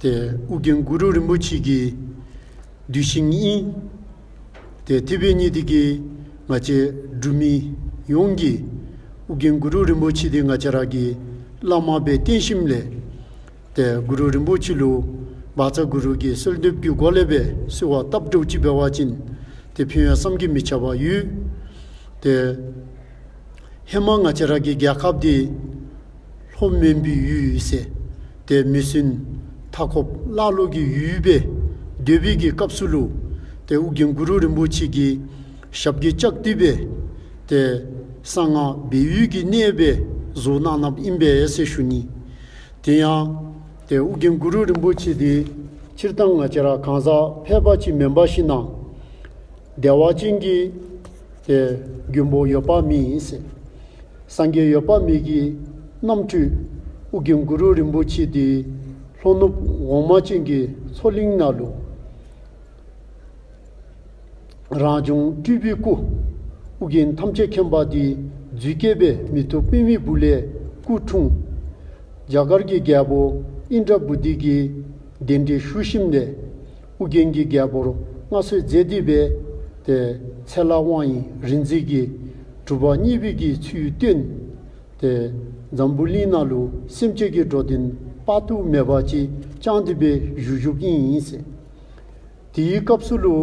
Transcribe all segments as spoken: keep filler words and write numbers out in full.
ཏེ་ཨོ་རྒྱན་གུ་རུ་རིན་པོ་ཆེ་གི་གདུལ་ཞིང་ཨིན། ཏེ་དེ་འབད་ནི་དེ་གིས་ང་བཅས་འབྲུག་མི་ཡོངས་ཀྱིས་ཨོ་རྒྱན་གུ་རུ་རིན་པོ་ཆེ་འདི་ང་བཅས་ར་གི་བླ་མ་སྦེ་བསྟེན་ཞིནམ་ལས་ཏེ་གུ་རུ་རིན་པོ་ཆེ་ལུ་བཛྲ་གུ་རུ་གི་གསོལ་འདེབས་ཀྱི་སྒོ་ལས་སྦེ་གསོལ་བ་བཏབ་འགྱོ་ཅི་འབད་བ་ཅིན་ཏེ་ཕན་ཡོན་བསམ་གྱིས་མི་ཁྱབ་པ་ཡོད། ཏེ་ཧེ་མ་ང་བཅས་ར་གི་རྒྱལ་ཁབ་འདི་ལྷོ་མོན་པའི་ཡུལ་ཟེར་ཏེ་མི་སྲུན་མཐའ་འཁོབ་ཀླ་ཀློ་གི་ཡུལ་སྦེ་སྡོད་པའི་གི་སྐབས་སུ་ལུ་ཏེ་ཨོ་རྒྱན་གུ་རུ་རིན་པོ་ཆེ་གི་ཞབས་ཀྱིས་བཅགས་ཏེ་སྦེ་ཏེ་གསང་སྔགས་སྦས་ཡུལ་གྱི་གནས་སྦེ་བཟོ་གནང་གནངམ་ཨིན་པས་ཟེར་ཞུ་ནི། དེ་ཡང་ཏེ་ཨོ་རྒྱན་གུ་རུ་རིན་པོ་ཆེ་འདི་སྤྱིར་བཏང་ང་བཅས་ར་གང་ཟག་ཕལ་པ་ཅིག་མེན་པར་ཞིན་ན་བདེ་བ་ཅན་གྱི་ཏེ་མགོན་པོ་འོད་དཔག་མེད་ཨིན་ཟེར། སངས་རྒྱས་འོད་དཔག་མེད་ཀྱི་རྣམ་འཕྲུལ་ཨོ་རྒྱན་གུ་རུ་རིན་པོ་ཆེ་འདི་ལྷོ་ནུབ་འོག་མ་ཅན་གྱི་མཚོ་གླིང་ནང་ལུ་རང་བྱུང་སྤྲུལ་པའི་སྐུ་ཨོ་རྒྱན་ཐམས་ཅད་མཁྱེན་པ་འདི་རྫུས་སྐྱེས་སྦེ་མེ་ཏོག་པདྨའི་སྦུབས་ལས་སྐུ་འཁྲུངས། རྒྱ་གར་གྱི་རྒྱལ་པོ་ཨིནྡྲ་བྷུ་ཏི་གིས་གདན་འདྲེན་ཞུ་ཞིནམ་ལས་ཨོ་རྒྱན་གྱི་རྒྱལ་པོར་མངའ་གསོལ་མཛད་དེ་སྦེ་ཏེ་ཚེ་ལྷ་དབང་ཡེ་རིག་འཛིན་གྱི་གྲུབ་པ་བརྙེས་པའི་གི་ཚུལ་སྟོན། ཏེ་འཛམ་བུ་གླིང་ནང་ལུ་སེམས་ཅན་གྱི་འགྲོ་དོན་དཔག་ཏུ་མེད་པ་ཅིག་བསྐྱངས་ཏེ་སྦེ་བཞུགས་བཞུགསཔ་ཨིན་ཟེར། དེའི་སྐབས་སུ་ལུ་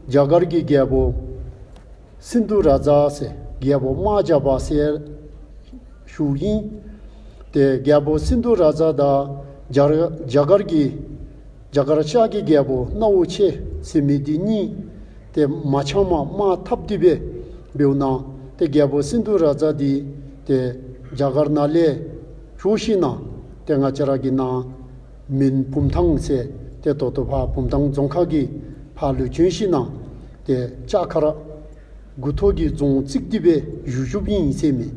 རྒྱ་གར་གྱི་རྒྱལ་པོ་སིནྡྷུ་རཱ་ཛ་ཟེར་རྒྱལ་པོ་དམག་བརྒྱ་པ་ཟེར་ཞུཝ་ཨིན། ཏེ་རྒྱལ་པོ་སིནྡྷུ་རཱ་ཛ་དང་རྒྱ་རྒྱ་གར་གྱི་རྒྱ་གར་ཤར་གྱི་རྒྱལ་པོ་སྣའུ་ཆེ་ཟེར་མི་འདི་གཉིས་ཏེ་མ་འཆམ་པར་དམག་འཐབ་སྟེ་སྦེ་འབདཝ་ད་ཏེ་རྒྱལ་པོ་སིནྡྷུ་རཱ་ཛ་འདི་ཏེ་རྒྱ་གར་ནང་ལས་བྱོག་ཞིན་ན་ཏེ་ང་བཅས་ར་གི་ནཱ་མོན་བུམ་ཐང་ཟེར་ཏེ་ད་ལྟོ་ཕར་བུམ་ཐང་རྫོང་ཁག་གི་ཕར་ལུ་བྱོན་ཞིན་ན་ཏེ་ལྕགས་མཁར་དགུ་ཐོག་གི་རྫོང་བརྩིགས་ཏེ་སྦེ་བཞུགས་བཞུགསཔ་ཨིན་ཟེར་མས།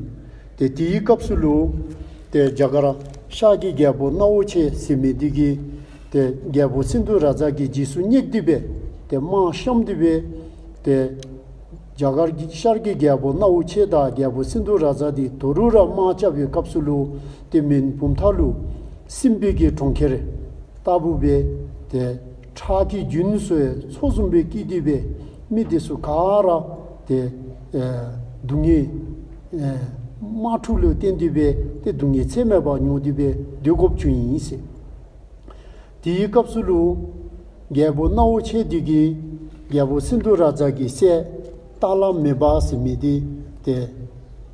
ཏེ་དེའི་སྐབས་སུ་ལུ་ཏེ་རྒྱ་གར་ཤར་གྱི་རྒྱལ་པོ་སྣའུ་ཆེ་ཟེར་མི་འདི་གིས་ཏེ་རྒྱལ་པོ་སིནྡྷུ་རཱ་ཛ་གི་རྗེས་སུ་སྙེགས་ཏེ་སྦེ་ཏེ་དམག་བཤམས་ཏེ་སྦེ་ཏེ་རྒྱ་གར་གྱི་ཤར་གྱི་རྒྱལ་པོ་སྣའུ་ཆེ་དང་རྒྱལ་པོ་སིནྡྷུ་རཱ་ཛ་འདི་ད་རུང་ར་དམག་རྐྱབ་པའི་སྐབས་སུ་ལུ་ཏེ་མོན་བུམ་ཐང་ལུ་སྲིན་པོའི་གི་གྲོང་ཁྱེར་ལྟ་བུ་སྦེ་ཏེ་ཁྲག་གི་རྒྱུན་བཟོ་བའི་མཚོ་བཟུམ་སྦེ་སྐྱེས་ཏེ་སྦེ་མི་འདི་ཚུ་ག་ར་ཏེ་ཨེ་སྡུག་བསྔལ་ཨེ་དམག་འཁྲུག་ལུ་བརྟེན་ཏེ་སྦེ་ཏེ་སྡུག་བསྔལ་ཚད་མེད་པ་མྱོང་སྟེ་སྦེ་སྡོད་དགོཔ་བྱུང་ཡི་ཟེར། དེའི་སྐབས་སུ་ལུ་རྒྱལ་པོ་སྣའུ་ཆེ་འདི་གིས་རྒྱལ་པོ་སིནྡྷུ་རཱ་ཛ་གི་སྲས་སྟག་ལྷ་མེ་འབར་ཟེར་མི་འདི་ཏེ་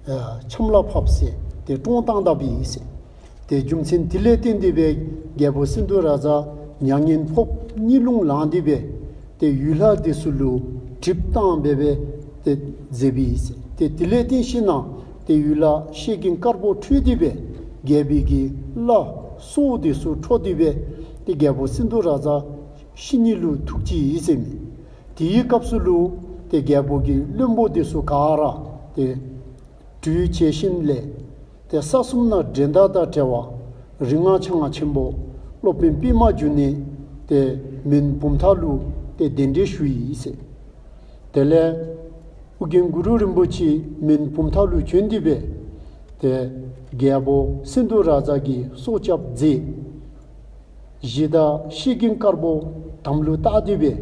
ཨེ་ཆམ་ལ་ཕབ་ཟེར་ཏེ་བཀྲོངས་བཏང་ད་པའི་ཟེར། ཏེ་རྒྱུ་མཚན་དེ་ལས་བརྟེན་ཏེ་སྦེ་རྒྱལ་པོ་སིནྡྷུ་རཱ་ཛ་མྱ་ངན་ཕོག་གཉིད་ལུང་ལངས་ཏེ་སྦེ་ཏེ་ཡུལ་ལྷ་འདི་ཚུ་ལུ་གྲིབ་བཏང་སྦེ་སྦེ་ཏེ་མཛད་པའི་ཟེར། ཏེ་དེ་ལས་བརྟེན་ཞིན་ན་ཏེ་ཡུལ་ལྷ་ཤེད་ཀྱིན་དཀར་པོ་ཁྲོས་ཏེ་སྦེ་རྒྱལ་པོའི་གི་བླ་སྲོག་འདི་ཚུ་འཕྲོག་སྟེ་སྦེ་ཏེ་རྒྱལ་པོ་སིནྡྷུ་རཱ་ཛ་ཤི་ནི་ལུ་ཐུག་ཅི་ཟེར་མས། དེའི་སྐབས་སུ་ལུ་ཏེ་རྒྱལ་པོ་གི་བློན་པོ་འདི་ཚུ་ག་ར་ཏེ་གྲོས་བྱས་ཞིནམ་ལས་ཏེ་ས་གསུམ་ན་འགྲན་ཟླ་དང་བྲལ་བ་རིག་སྔགས་འཆང་ཆེན་པོ་སློབ་དཔོན་པདྨ་འབྱུང་གནས་ཏེ་མོན་བུམ་ཐང་ལུ་ཏེ་གདན་འདྲེན་ཞུ་ཡི་ཟེར། དེ་ལས་ཨོ་རྒྱན་གུ་རུ་རིན་པོ་ཆེ་མོན་བུམ་ཐང་ལུ་བྱོན་ཏེ་སྦེ་ཏེ་རྒྱལ་པོ་སིནྡྷུ་རཱ་ཛ་གི་སྲོག་སྐྱབས་མཛད། གཞི་བདག་ཤེད་ཀྱིན་དཀར་པོ་དམ་ལུ་བཏགས་ཏེ་སྦེ་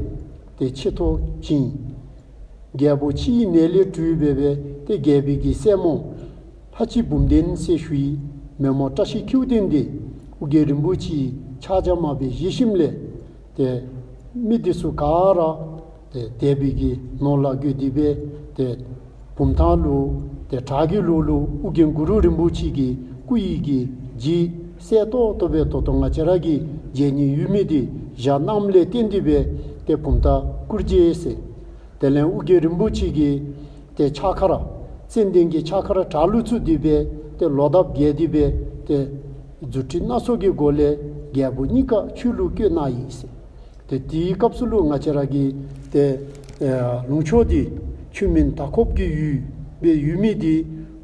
ཏེ་ཆེ་མཐོ་བྱིན། རྒྱལ་པོ་ཕྱིའི་ནད་ལས་གྲོལ་སྦེ་སྦེ་ཏེ་རྒྱལ་པོའི་གི་སྲས་མོ་ལྷ་གཅིག་འབུམ་ལྡན་ཟེར་ཞུ་ཡི་མེས་མོ་བཀྲ་ཤིས་ཁྱེའུ་ལྡན་འདི་ཨོ་རྒྱན་རིན་པོ་ཆེའི་ཕྱག་རྒྱ་མར་སྦེ་བཞེས་ཞིནམ་ལས་ཏེ་མི་འདི་ཚུ་ག་ར་ཏེ་དད་པའི་གི་ནོར་ལ་འགོད་དེ་སྦེ་ཏེ་བུམ་ཐང་ལུ་ཏེ་བྲག་གི་ལོགས་ལུ་ཨོ་རྒྱན་གུ་རུ་རིན་པོ་ཆེ་གི་སྐུ་ཡི་གི་རྗེས་གསལ་ཏོག་ཏོ་སྦེ་ད་ལྟོ་ང་བཅས་ར་གིས་མཇལ་ནི་ཡོད་མི་འདི་བཞག་གནངམ་ལས་བརྟེན་ཏེ་སྦེ་ཏེ་བུམ་ཐང་བཀུར་རྗེས་ཟེར། དེ་ལས་ཨོ་རྒྱན་རིན་པོ་ཆེ་གིས་ཏེ་ཕྱག་འཁར་ཙན་དན་གྱི་ཕྱག་འཁར་བྲག་ལུ་བཙུགས་ཏེ་སྦེ་ཏེ་ལོ་འདབ་རྒྱས་ཏེ་སྦེ་ཏེ་རྫུ་འཕྲུལ་སྣ་ཚོགས་ཀྱི་སྒོ་ལས་རྒྱལ་པོ་གཉིས་ཀ་ཆོས་ལུ་བཀོད་གནང་ཡི་ཟེར། ཏེ་དེའི་སྐབས་སུ་ལུ་ང་བཅས་ར་གི་ཏེ་ཨེ་ལུང་ཕྱོགས་འདི་ཆོས་མིན་དར་ཁོབ་ཀྱི་ཡུལ་སྦེ་ཡོད་མི་འདི་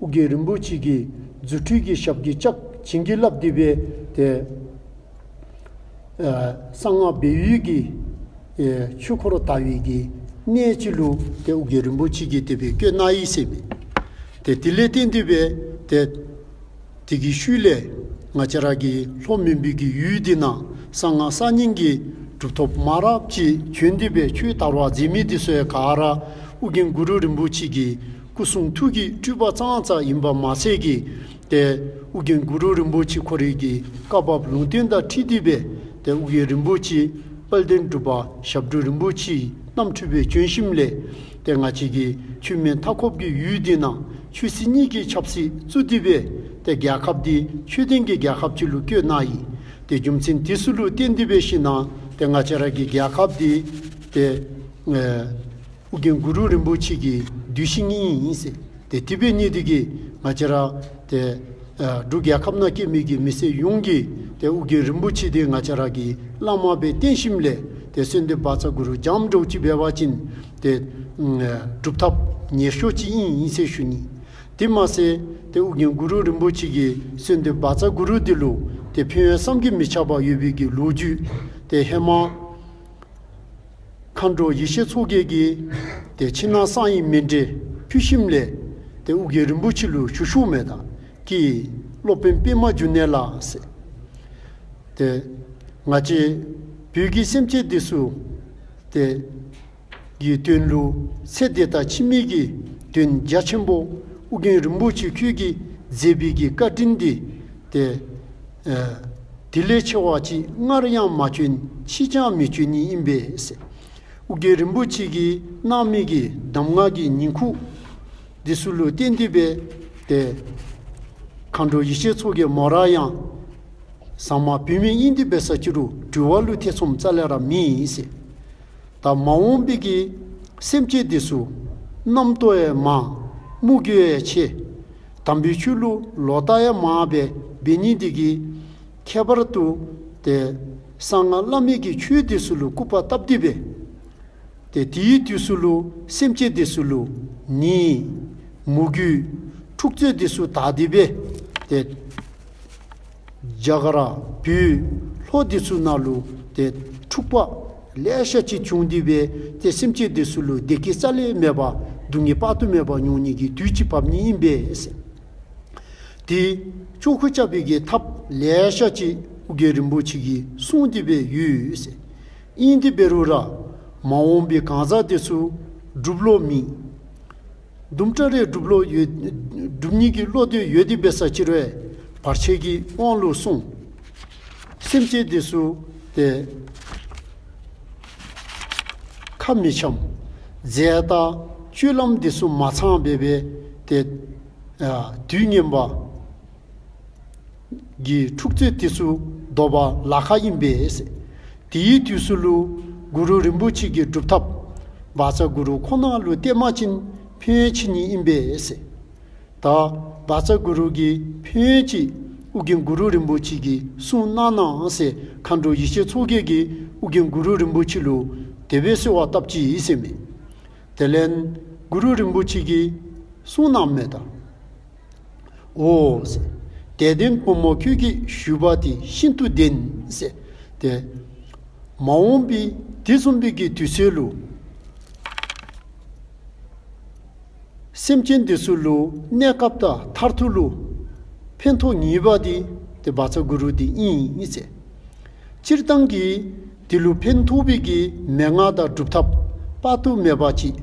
ཨོ་རྒྱན་རིན་པོ་ཆེ་གི་རྫུ་འཕྲུལ་གྱི་ཞབས་ཀྱིས་བཅགས་བྱིན་གྱིས་བརླབས་ཏེ་སྦེ་ཏེ་ཨེ་གསང་སྔགས་སྦས་ཡུལ་གྱི་ཨེ་ཆོས་འཁོར་དར་བའི་གི་གནས་ཅིག་ལུ་ཏེ་ཨོ་རྒྱན་རིན་པོ་ཆེ་གིས་དེ་སྦེ་བཀོད་གནང་ཡི་ཟེར་མས། ཏེ་དེ་ལས་བརྟེན་ཏེ་སྦེ་ཏེ་དེ་གི་ཤུལ་ལས་ང་བཅས་ར་གི་ལྷོ་མོན་པའི་གི་ཡུལ་འདི་ནང་ གསང་སྔགས་གསར་རྙིང་གི་གྲུབ་ཐོབ་མང་རབས་ཅིག་བྱོན་ཏེ་སྦེ་ཆོས་དར་བར་མཛད་མི་འདི་ཚུ་ཡང་ག་ར་ཨོ་རྒྱན་གུ་རུ་རིན་པོ་ཆེ་གི་སྐུ་གསུང་ཐུགས་ཀྱི་སྤྲུལ་པ་ཙང་ཙང་ཨིན་པ་མ་ཚད་ཀྱི་ཏེ་ཨོ་རྒྱན་གུ་རུ་རིན་པོ་ཆེ་ཁོ་རའི་གི་བཀའ་བབས་ལུང་བསྟན་དང་འཁྲིལ་ཏེ་སྦེ་ཏེ་ཨོ་རྒྱན་རིན་པོ་ཆེ་དཔལ་ལྡན་འབྲུག་པ་ཞབས་དྲུང་རིན་པོ་ཆེའི་རྣམ་འཕྲུལ་སྦེ་བྱོན་ཞིནམ་ལས་ཏེ་ང་བཅས་ཀྱི་ཆོས་མེད་མཐའ་འཁོབ་ཀྱི་ཡུལ་འདི་ནང་ཆོས་སྲིད་གཉིས་ཀྱི་ཆབ་སྲིད་བཙུགས་ཏེ་སྦེ་ཏེ་རྒྱལ་ཁབ་འདི་ཆོས་ལྡན་གྱི་རྒྱལ་ཁབ་ཅིག་ལུ་བཀོད་གནང་ཡི། ཏེ་རྒྱུ་མཚན་དེ་ཚུ་ལུ་བརྟེན་ཏེ་འབད་ཞིན་ན་ཏེ་ང་བཅས་ར་གི་རྒྱལ་ཁབ་འདི་ཏེ་ཨེ་ཨོ་རྒྱན་གུ་རུ་རིན་པོ་ཆེ་གི་གདུལ་ཞིང་ཨིན་ཟེར། ཏེ་དེ་འབད་ནི་འདི་གིས་ང་བཅས་ར་ཏེ་ཨེ་འབྲུག་རྒྱལ་ཁབ་ནང་སྐྱེས་མི་གི་མི་སེར་ཡོངས་ཀྱིས་ཏེ་ཨོ་རྒྱན་རིན་པོ་ཆེ་འདི་ང་བཅས་ར་གི་བླ་མ་སྦེ་བསྟེན་ཞིནམ་ལས་ཏེ་གསོལ་འདེབས་བཛྲ་གུ་རུ་འཇམ་དྲགས་ཅིག་འབད་བ་ཅིན་ཏེ་ཨེ་སྒྲུབ་ཐབས་ཉེ་ཤོས་ཅིག་ཨིན་ཟེར་ཞུ་ནི། དེ་མ་ཚད་ཏེ་ཨོ་རྒྱན་གུ་རུ་རིན་པོ་ཆེ་གི་གསོལ་འདེབས་བཛྲ་གུ་རུ་འདི་ལུ་ཏེ་ཕན་ཡོན་བསམ་གྱིས་མི་ཁྱབ་པ་ཡོད་པའི་གི་ལོ་རྒྱུས་ཏེ་ཧེ་མ་མཁའ་འགྲོ་ཡེ་ཤེས་མཚོ་རྒྱལ་གྱིས་ཏེ་ཕྱི་ནང་གསང་བའི་མཎྜལ་ཕུལ་ཞིནམ་ལས་ཏེ་ཨོ་རྒྱན་རིན་པོ་ཆེ་ལུ་ཞུ་ཞུཝ་མས་ད། ཀྱེ་སློབ་དཔོན་པདྨ་འབྱུང་གནས་ལགས་ཟེར། ཏེ་ང་བཅས་བོད་ཀྱི་སེམས་ཅན་འདི་ཚུ་ཏེ་གི་དོན་ལུ་ཚེ་འདི་དང་ཕྱི་མའི་གི་དོན་རྒྱ་ཆེན་པོ་ཨོ་རྒྱན་རིན་པོ་ཆེ་ཁྱོད་ཀྱིས་མཛད་པའི་གི་བཀའ་དྲིན་འདི་ཏེ་ཨེ་དེ་ལས་ཆེ་བ་ཅིག་སྔར་ཡང་མ་བྱོན་ཕྱིས་ཀྱང་མི་བྱོན་ནི་ཨིན་པས་ཟེར། ཨོ་རྒྱན་རིན་པོ་ཆེ་གིས་གནང་མི་གི་གདམས་ངག་གི་ཉིང་ཁུ་འདི་ཚུ་ལུ་བརྟེན་ཏེ་སྦེ་ཏེ་མཁའ་འགྲོ་ཡེ་ཤེས་མཚོ་རྒྱལ་མོ་ར་ཡང་ཟ་མ་བུད་མེད་ཨིན་ཏེ་འབད་ས་ཅིག་རུང་འགྲུལ་བ་ལུ་ཐེ་ཚོམ་རྩ་ལས་ར་མེད་ཟེར། ད་མ་འོངས་པའི་གི་སེམས་ཅན་འདི་ཚུ་རྣམ་རྟོག་ཡང་མང་མོས་གུས་ཡང་ཆེ། དམ་པའི་ཆོས་ལུ་ལོག་ལྟ་ཡང་མང་སྦེ་འབད་ནི་འདི་གིས་ཁྱད་པར་དུ་ཏེ་གསང་སྔགས་བླ་མེད་ཀྱི་ཆོས་འདི་ཚུ་ལུ་སྐུར་པ་བཏབ་སྟེ་སྦེ་ཏེ་དེའི་དུས་སུ་ལུ་སེམས་ཅན་འདི་ཚུ་ལུ་ནད་མོས་གུས་འཁྲུག་རྩོད་འདི་ཚུ་དར་ཏེ་སྦེ་ཏེ་རྒྱ་གར་བོད་ལྷོ་འདི་ཚུ་ནང་ལུ་ཏེ་འཁྲུག་པ་ལེ་ཤ་ཅིག་བྱུང་སྟེ་སྦེ་ཏེ་སེམས་ཅན་འདི་ཚུ་ལུ་བདེ་སྐྱིད་རྩ་ལས་མེད་པ་སྡུག་བསྔལ་དཔག་ཏུ་མེད་པ་མྱོང་ནི་གི་དུས་ཅིག་འབབ་ནི་ཨིན་པས་ཟེར། དེ་བཅོ་ཁ་རྐྱབ་པའི་གི་ཐབས་ལེ་ཤ་ཅིག་ཨོ་རྒྱན་རིན་པོ་ཆེ་གིས་གསུངས་ཏེ་སྦེ་ཡོད་ཟེར། ཨིན་ཏེ་འབད་རུང་ར་མ་འོངས་པའི་གང་ཟག་འདི་ཚུ་སྒྲུབ་བློ་མེད། དུམ་གྲ་རེ་སྒྲུབ་བློ་ཡོད། སྒྲུབ་ནི་གི་བློ་འདི་ཡོད་དེ་འབད་ས་ཅིག་རུང་བར་ཆད་ཀྱི་དབང་ལུ་སོང་། སེམས་ཅན་འདི་ཚུ་ཏེ་ཁ་མི་འཆམ། རྫས་དང་སྤྱོད་ལམ་འདི་ཚུ་མ་ཚང་སྦེ་སྦེ་ཏེ་ཨ་དུས་ངན་པ་གི་འཁྲུག་རྩོད་དེ་ཚུ་བཟློག་པ་ལཱ་ཁག་ཨིན་པས་ཟེར། དེའི་དུས་སུ་ལུ་གུ་རུ་རིན་པོ་ཆེ་གི་སྒྲུབ་ཐབས་བཛྲ་གུ་རུ་ཁོ་ན་ལུ་བརྟེན་པ་ཅིན་ཕན་ཡོན་ཆེ་ནི་ཨིན་པས་ཟེར། ད་བཛྲ་གུ་རུ་གི་ཕན་ཡོན་ཅིག་ཨོ་རྒྱན་གུ་རུ་རིན་པོ་ཆེ་གིས་གསུང་གནང་གནང་ཟེར་མཁའ་འགྲོ་ཡེ་ཤེས་མཚོ་རྒྱལ་གྱིས་ཨོ་རྒྱན་གུ་རུ་རིན་པོ་ཆེ་ལུ་དེ་སྦེ་གསོལ་བ་བཏབ་ཅི་ཟེར་མས། དེ་ལས་གུ་རུ་རིན་པོ་ཆེ་གིས་གསུང་གནངམ་མས་ད། འོ་ཟེར། དད་ལྡན་བུ་མོ་ཁྱོད་ཀྱིས་ཞུས་པ་དེ་ཤིན་ཏུ་བདེན་ཟེར། ཏེ་མ་འོངས་པའི་དེ་བཟུམ་པའི་གི་དུས་ཚོད་ལུ་སེམས་ཅན་འདི་ཚུ་ལུ་གནས་སྐབས་དང་མཐར་ཐུག་ལུ་ཕན་ཐོགས་ངེས་པ་འདི་ཏེ་བཛྲ་གུ་རུ་འདི་ཨིན་ཟེར། སྤྱིར་བཏང་གི་འདི་ལུ་ཕན་ཐོགས་པའི་གི་མན་ངག་དང་སྒྲུབ་ཐབས་དཔག་ཏུ་མེད་པ་ཅིག་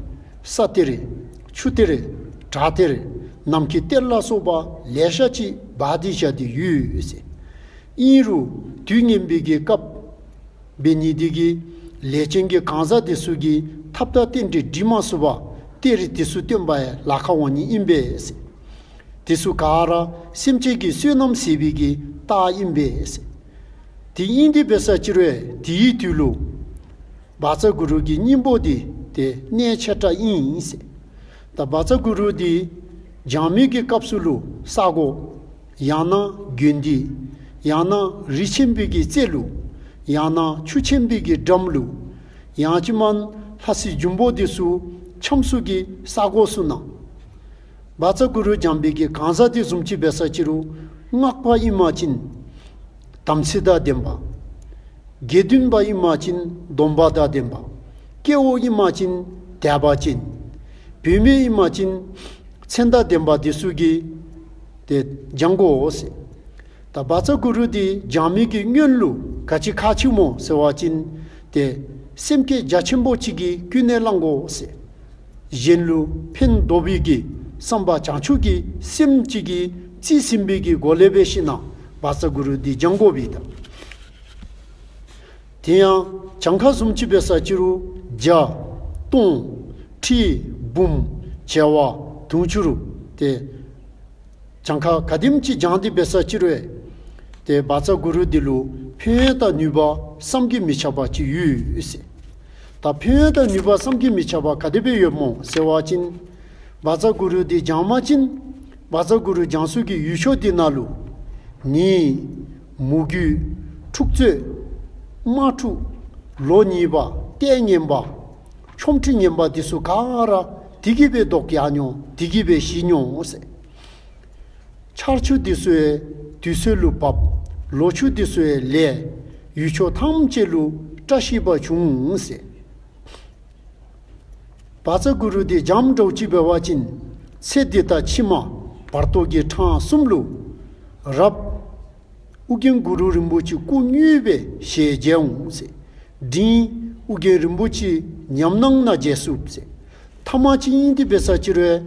ས་གཏེར་ཆུ་གཏེར་བྲག་གཏེར་ནམ་མཁའི་གཏེར་ལ་སོགས་པ་ལེ་ཤ་ཅིག་སྦ་སྟེ་བཞག་སྟེ་ཡོད་ཟེར། ཨིན་རུང་དུས་ངན་པའི་གི་སྐབས་འབད་ནི་འདི་གིས་ལས་ཅན་གྱི་གང་ཟག་འདི་ཚུ་གིས་ཐབས་དང་རྟེན་འབྲེལ་འགྲིག་མ་ཚུགས་པར་གཏེར་འདི་ཚུ་བཏོན་པ་ཡང་ལཱ་ཁག་འོང་ནི་ཨིན་པས་ཟེར། དེ་ཚུ་ག་ར་སེམས་ཅན་གྱི་བསོད་ནམས་ཟད་པའི་གི་རྟགས་ཨིན་པས་ཟེར། དེ་ཨིན་ཏེ་འབད་ས་ཅིག་རུང་དེའི་དུས་ལུ་བཛྲ་གུ་རུ་གི་སྙིང་པོ་འདི་ཏེ་གནད་ཆེ་དྲགས་ཨིན་ཟེར། ད་བཛྲ་གུ་རུ་འདི་སྦྱང་མི་གི་སྐབས་སུ་ལུ་ས་གོ་ཡང་ན་དགོན་སྡེ་ཡང་ན་རི་ཆེན་པོའི་གི་རྩེ་ལུ་ཡང་ན་ཆུ་ཆེན་པོའི་གི་འགྲམ་ལུ་ཡང་ཅིན་མ་ལྷ་སྲིན་འབྱུང་པོ་འདི་ཚུ་འཁྱམས་ས་གི་ས་གོ་ཚུ་ནང་བཛྲ་གུ་རུ་སྦྱང་པའི་གི་གང་ཟག་འདི་བཟུམ་ཅིག་འབད་ས་ཅིག་རུང་སྔགས་པ་ཨིན་པ་ཅིན་དམ་ཚིག་དང་ལྡན་པ། དགེ་འདུན་པ་ཨིན་པ་ཅིན་སྡོམ་པ་དང་ལྡན་པ། སྐྱེ་བོ་ཨིན་པ་ཅིན་དད་པ་ཅན། བུད་མེད་ཨིན་པ་ཅིན་མཚན་དང་ལྡན་པ་འདི་ཚུ་གིས་ཏེ་སྦྱང་དགོ་ཟེར། ད་བཛྲ་གུ་རུ་འདི་སྦྱང་མི་གི་སྔོན་ལུ་ག་ཅི་ཁག་ཆེ་སྨོ་ཟེར་བ་ཅིན་ཏེ་སེམས་བསྐྱེད་རྒྱ་ཆེན་པོ་ཅིག་གིས་ཀུན་ནས་བླང་དགོ་ཟེར། གཞན་ལུ་ཕན་འདོགས་པའི་གི་བསམ་པ་བྱང་ཆུབ་ཀྱི་སེམས་ཅིག་གིས་རྩིས་ཟིན་པའི་གི་སྒོ་ལས་འབད་ཞིནམ་ན་བཛྲ་གུ་རུ་འདི་སྦྱང་དགོ་པས་ད། དེ་ཡང་གྱངས་ཁ་བཟུམ་ཅིག་འབད་ས་ཅི་རུང་བརྒྱ་སྟོང་ཁྲི་འབུམ་བྱེ་བ་དུང་ཕྱུར་ཏེ་གྱངས་ཁ་ག་དེམ་ཅིག་སྦྱང་སྟེ་འབད་ས་ཅི་རུང་ཏེ་བཛྲ་གུ་རུ་འདི་ལུ་ཕན་ཡོན་དང་ནུས་པ་བསམ་གྱིས་མི་ཁྱབ་པ་ཅིག་ཡོད་ཟེར། ད་ཕན་ཡོན་དང་ནུས་པ་བསམ་གྱིས་མི་ཁྱབ་པ་ག་དེ་སྦེ་ཡོདཔ་སྨོ་ཟེར་བ་ཅིན་བཛྲ་གུ་རུ་འདི་སྦྱང་པ་ཅིན་བཛྲ་གུ་རུ་སྦྱང་ས་གི་ཡུལ་ཕྱོགས་འདི་ནང་ལུ་ནད་མུ་གེ་འཁྲུག་རྩོད་དམག་འཁྲུག་ལོ་ཉེས་པ་ལྟས་ངན་པ་ཆོ་འཕྲུལ་ངན་པ་འདི་ཚུ་ག་ར་དེ་གིས་སྦེ་བཟློག་ཡར་འགྱོ། དེ་གིས་སྦེ་ཞི་འགྱོ་ཟེར། ཆར་ཆུ་འདི་ཚུ་ཡང་དུས་ཚོད་ལུ་བབས། ལོ་ཕྱུགས་འདི་ཚུ་ཡང་ལེགས། ཡུལ་ཕྱོགས་ཐམས་ཅད་ལུ་བཀྲ་ཤིས་པ་འབྱུང་ཟེར། བཛྲ་གུ་རུ་འདི་སྦྱངམ་འདྲཝ་ཅིག་འབད་བ་ཅིན་ཚེ་འདི་དང་ཕྱི་མ་བར་དོ་གི་འཕྲང་གསུམ་ལུ་རབ་ཨོ་རྒྱན་གུ་རུ་རིན་པོ་ཆེ་སྐུ་དངོས་སྦེ་ཞལ་མཇལ་འོང་ཟེར། འབྲིང་ཨོ་རྒྱན་རིན་པོ་ཆེ་ཉམས་སྣང་ནང་མཇལ་ཚུགས་ཟེར། ཐ་མ་ཅིག་ཨིན་ཏེ་འབད་ས་ཅི་རུང་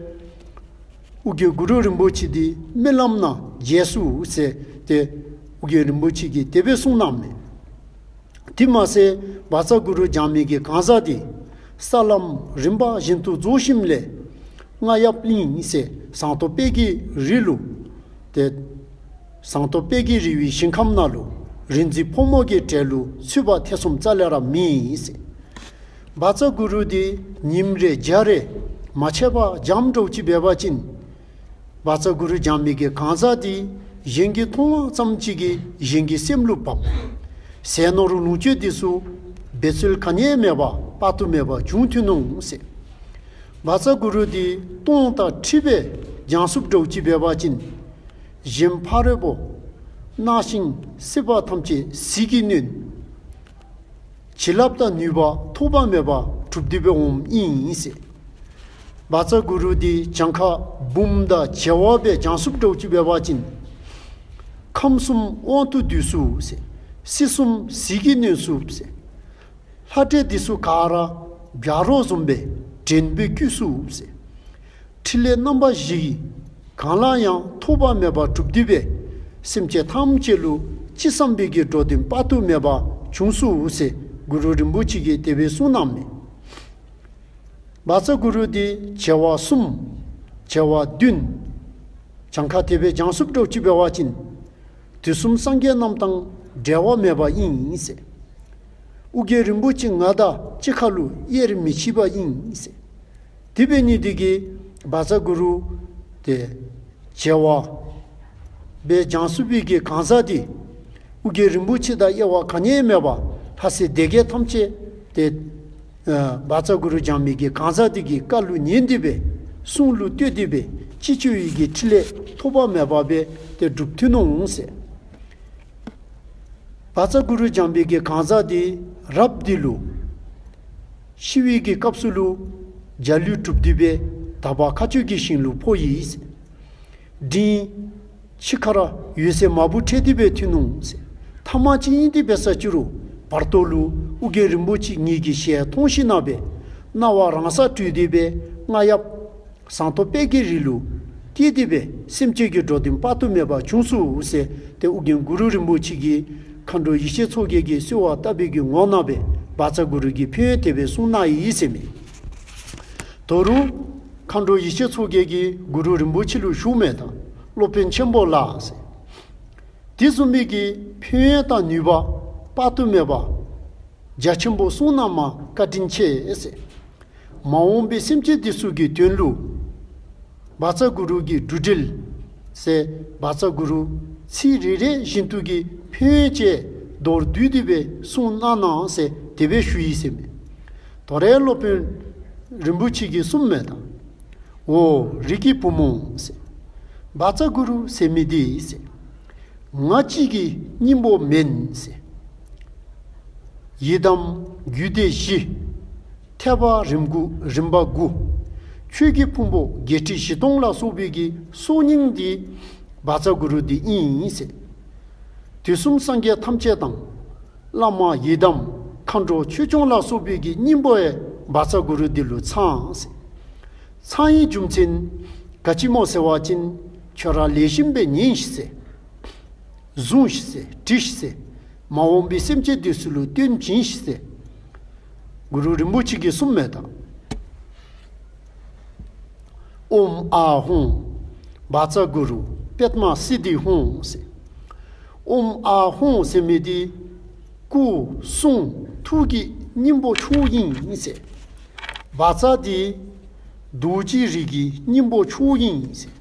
ཨོ་རྒྱན་གུ་རུ་རིན་པོ་ཆེ་འདི་རྨི་ལམ་ནང་མཇལ་ཚུགས་ཟེར་ཏེ་ཨོ་རྒྱན་རིན་པོ་ཆེ་གིས་དེ་སྦེ་གསུངས་གནངམ་མས། དེ་མ་ཚད་བཛྲ་གུ་རུ་སྦྱང་མི་གི་གང་ཟག་འདི་ས་ལམ་རིམ་པ་བཞིན་དུ་རྫོགས་ཞིནམ་ལས་རྔ་ཡབ་གླིང་ཟེར་ཟངས་མདོག་དཔལ་གྱི་རི་ལུ་ཏེ་ཟངས་མདོག་དཔལ་གྱི་རི་བའི་ཞིང་ཁམས་ནང་ལུ་རིག་འཛིན་ཕོ་མོ་གི་གྲལ་ལུ་ཚུད་པ་ཐེ་ཚོམ་རྩ་ལས་ར་མེད་ཟེར། བཛྲ་གུ་རུ་འདི་ཉིནམ་རེ་བརྒྱ་རེ་མ་ཆད་པར་སྦྱངམ་འདྲཝ་ཅིག་འབད་བ་ཅིན་བཛྲ་གུ་རུ་སྦྱང་མི་གི་གང་ཟག་འདི་གཞན་གྱིས་མཐོང་བ་ཙམ་ཅིག་གིས་གཞན་གྱི་སེམས་ལུ་བབས། ཟས་ནོར་ལོངས་སྤྱོད་འདི་ཚུ་འབད་རྩོལ་ག་ནི་ཡང་མེད་པར་དཔག་ཏུ་མེད་པ་འབྱུང་ཐོན་འོང་ཟེར། བཛྲ་གུ་རུ་འདི་སྟོང་དང་ཁྲི་སྦེ་སྦྱང་ཚུགསཔ་འདྲཝ་ཅིག་འབད་བ་ཅིན་གཞན་ཕ་རོལ་པོ་སྣང་ཞིང་སྲིད་པ་ཐམས་ཅད་ཟིལ་གྱིས་གནོན། བྱིན་རླབས་དང་ནུས་པ་ཐོགས་པ་མེད་པ་གྲུབ་སྟེ་སྦེ་འོངམ་ཨིན་ཟེར། བཛྲ་གུ་རུ་འདི་གྱངས་ཁ་འབུམ་དང་བྱེ་བ་སྦེ་སྦྱང་ཚུགསཔ་འདྲཝ་ཅིག་འབད་བ་ཅིན་ཁམས་གསུམ་དབང་དུ་བསྡུ་ཚུགས་ཟེར། སྲིད་གསུམ་ཟིལ་གྱིས་གནོན་ཚུགས་ཟེར། ལྷ་འདྲེ་འདི་ཚུ་ག་ར་བྱ་རོག་བཟུམ་སྦེ་བྲན་སྦེ་བཀོལ་ཚུགས་ཟེར། ཕྲིན་ལས་རྣམ་པ་བཞི་གང་ལ་ཡང་ཐོགས་པ་མེད་པར་གྲུབ་སྟེ་སྦེ་སེམས་ཅན་ཐམས་ཅད་ལུ་ཅི་བསམ་པའི་གི་འགྲོ་དོན་དཔག་ཏུ་མེད་པ་འབྱུང་ཚུགས་ཟེར་གུ་རུ་རིན་པོ་ཆེ་གིས་དེ་སྦེ་གསུངས་གནངམ་མས། བཛྲ་གུ་རུ་འདི་བྱེ་བ་གསུམ་བྱེ་བ་བདུན་གྱངས་ཁ་དེ་སྦེ་སྦྱང་ཚུགསཔ་འདྲཝ་ཅིག་འབད་བ་ཅིན་དུས་གསུམ་སངས་རྒྱས་རྣམས་དང་འབྲལ་བ་མེད་པ་ཨིན་ཟེར། ཨོ་རྒྱན་རིན་པོ་ཆེ་ང་དང་གཅིག་ཁར་ལུ་དབྱེར་མི་ཕྱེ་བ་ཨིན་ཟེར། དེ་འབད་ནི་འདི་གིས་བཛྲ་གུ་རུ་འདི་བྱེ་བ་སྦེ་སྦྱང་ཚུགས་པའི་གི་གང་ཟག་འདི་ཨོ་རྒྱན་རིན་པོ་ཆེ་དང་དབྱེ་བ་ག་ནི་ཡང་མེད་པར་ལྷ་སྲིན་སྡེ་བརྒྱད་ཐམས་ཅད་དེ་ཨ་བཛྲ་གུ་རུ་སྦྱང་མི་གི་གང་ཟག་འདི་གི་བཀའ་ལུ་ཉན་ཏེ་སྦེ་གསུང་ལུ་ལྟོས་ཏེ་སྦེ་ཅི་ཅི་ཡོད་ཀྱི་ཕྲིན་ལས་ཐོགས་པ་མེད་པ་སྦེ་ཏེ་སྒྲུབ་ཐོན་འོང་ཟེར། བཛྲ་གུ་རུ་སྦྱང་མི་གི་གང་ཟག་འདི་རབ་འདི་ལུ་ཤི་བའི་གི་སྐབས་སུ་ལུ་འཇའ་ལུས་གྲུབ་སྟེ་སྦེ་དག་པ་མཁའ་སྤྱོད་ཀྱི་ཞིང་ལུ་འཕོ་ཡི་ཟེར། འབྲིང་ཕྱི་ཁར་འོད་ཟེར་མང་པོ་འཕྲོས་ཏེ་སྦེ་ཐོན་འོང་ཟེར། ཐ་མ་ཅིག་ཨིན་ཏེ་འབད་ས་ཅི་རུང་བར་དོ་ལུ་ཨོ་རྒྱན་རིན་པོ་ཆེ་ངེ་གི་ཞལ་མཐོང་ཞིནམ་ལས་སྦེ་སྣང་བ་རང་སར་གྲོལ་ཏེ་སྦེ་རྔ་ཡབ་ཟངས་མདོག་དཔལ་གྱི་རི་ལུ་སྐྱེས་ཏེ་སྦེ་སེམས་ཅན་གྱི་འགྲོ་དོན་དཔག་ཏུ་མེད་པ་འབྱུང་ཚུགས་ཟེར་ཏེ་ཨོ་རྒྱན་གུ་རུ་རིན་པོ་ཆེ་གིས་མཁའ་འགྲོ་ཡེ་ཤེས་མཚོ་རྒྱལ་གྱིས་གསོལ་བ་བཏབ་པའི་གི་ངོ་ནང་སྦེ་བཛྲ་གུ་རུ་གི་ཕན་ཡོན་དེ་སྦེ་གསུངས་གནང་ཡི་ཟེར་མས། ད་རུང་མཁའ་འགྲོ་ཡེ་ཤེས་མཚོ་རྒྱལ་གྱིས་གུ་རུ་རིན་པོ་ཆེ་ལུ་ཞུཝ་མས། ད་སློབ་དཔོན་ཆེན་པོ་ལགས་ཟེར། དེ་བཟུམ་མའི་གི་ཕན་ཡོན་དང་ནུས་པ་དཔག་ཏུ་མེད་པ་རྒྱ་ཆེན་པོ་གསུངས་གནངམ་བཀའ་དྲིན་ཆེ་ཟེར། མ་འོངས་པའི་སེམས་ཅན་འདི་ཚུ་གི་དོན་ལུ་བཛྲ་གུ་རུ་གི་འབྲུ་འགྲེལ་ཟེར་བཛྲ་གུ་རུ་ཚིག་རེ་རེ་བཞིན་དུ་གི་ཕན་ཡོན་ཅིག་མདོར་བསྡུས་ཏེ་སྦེ་གསུངས་གནང་གནང་ཟེར་དེ་སྦེ་ཞུ་ཡི་ཟེར་མས། ད་རུང་སློབ་དཔོན་རིན་པོ་ཆེ་གིས་གསུངམ་མས། ད་འོ་རིགས་ཀྱི་བུ་མོ་ཟེར། བཛྲ་གུ་རུ་ཟེར་མི་འདི་ཟེར། ང་གཅིག་གི་སྙིང་པོ་མེན་ཟེར། ཡི་དམ་རྒྱུད་སྡེ་བཞི། ཐེག་པ་རིམ་དགུ་རིམ་པ་དགུ། ཆོས་ཀྱི་ཕུང་པོ་བརྒྱད་ཁྲི་བཞི་སྟོང་ལ་སོགས་པའི་གི་སྲོག་སྙིང་འདི་བཛྲ་གུ་རུ་འདི་ཨིན་ཟེར། དུས་གསུམ་སངས་རྒྱས་ཐམས་ཅད་དང་། བླ་མ་ཡི་དམ་མཁའ་འགྲོ་ཆོས་སྐྱོང་ལ་སོགས་པའི་གི་སྙིང་པོ་ཡང་བཛྲ་གུ་རུ་འདི་ལུ་ཚང་ཟེར། ཚང་བའི་རྒྱུ་མཚན་ག་ཅི་སྨོ་ཟེར་བ་ཅིན། ཁྱོད་ར་ལེགས་ཤོམ་སྦེ་ཉན་ཤིག་ཟེར། བཟུང་ཤིག་ཟེར། དྲིས་ཤིག་ཟེར། མ་འོངས་པའི་སེམས་ཅན་འདི་ཚུ་ལུ་སྟོན་བྱིན་ཤིག་ཟེར། གུ་རུ་རིན་པོ་ཆེ་གིས་གསུངམ་མས་ད། ཨོཾ་ཨཱཿཧཱུྃ་བཛྲ་གུ་རུ་པདྨ་སིདྡྷི་ཧཱུྃ་ཟེར། ཨོཾ་ཨཱཿཧཱུྃ་ཟེར་མི་འདི་སྐུ་གསུང་ཐུགས་ཀྱི་སྙིང་པོ་མཆོག་ཨིན་ཟེར། བཛྲ་འདི་རྡོ་རྗེ་རིགས་ཀྱི་སྙིང་པོ་མཆོག་ཨིན་ཟེར།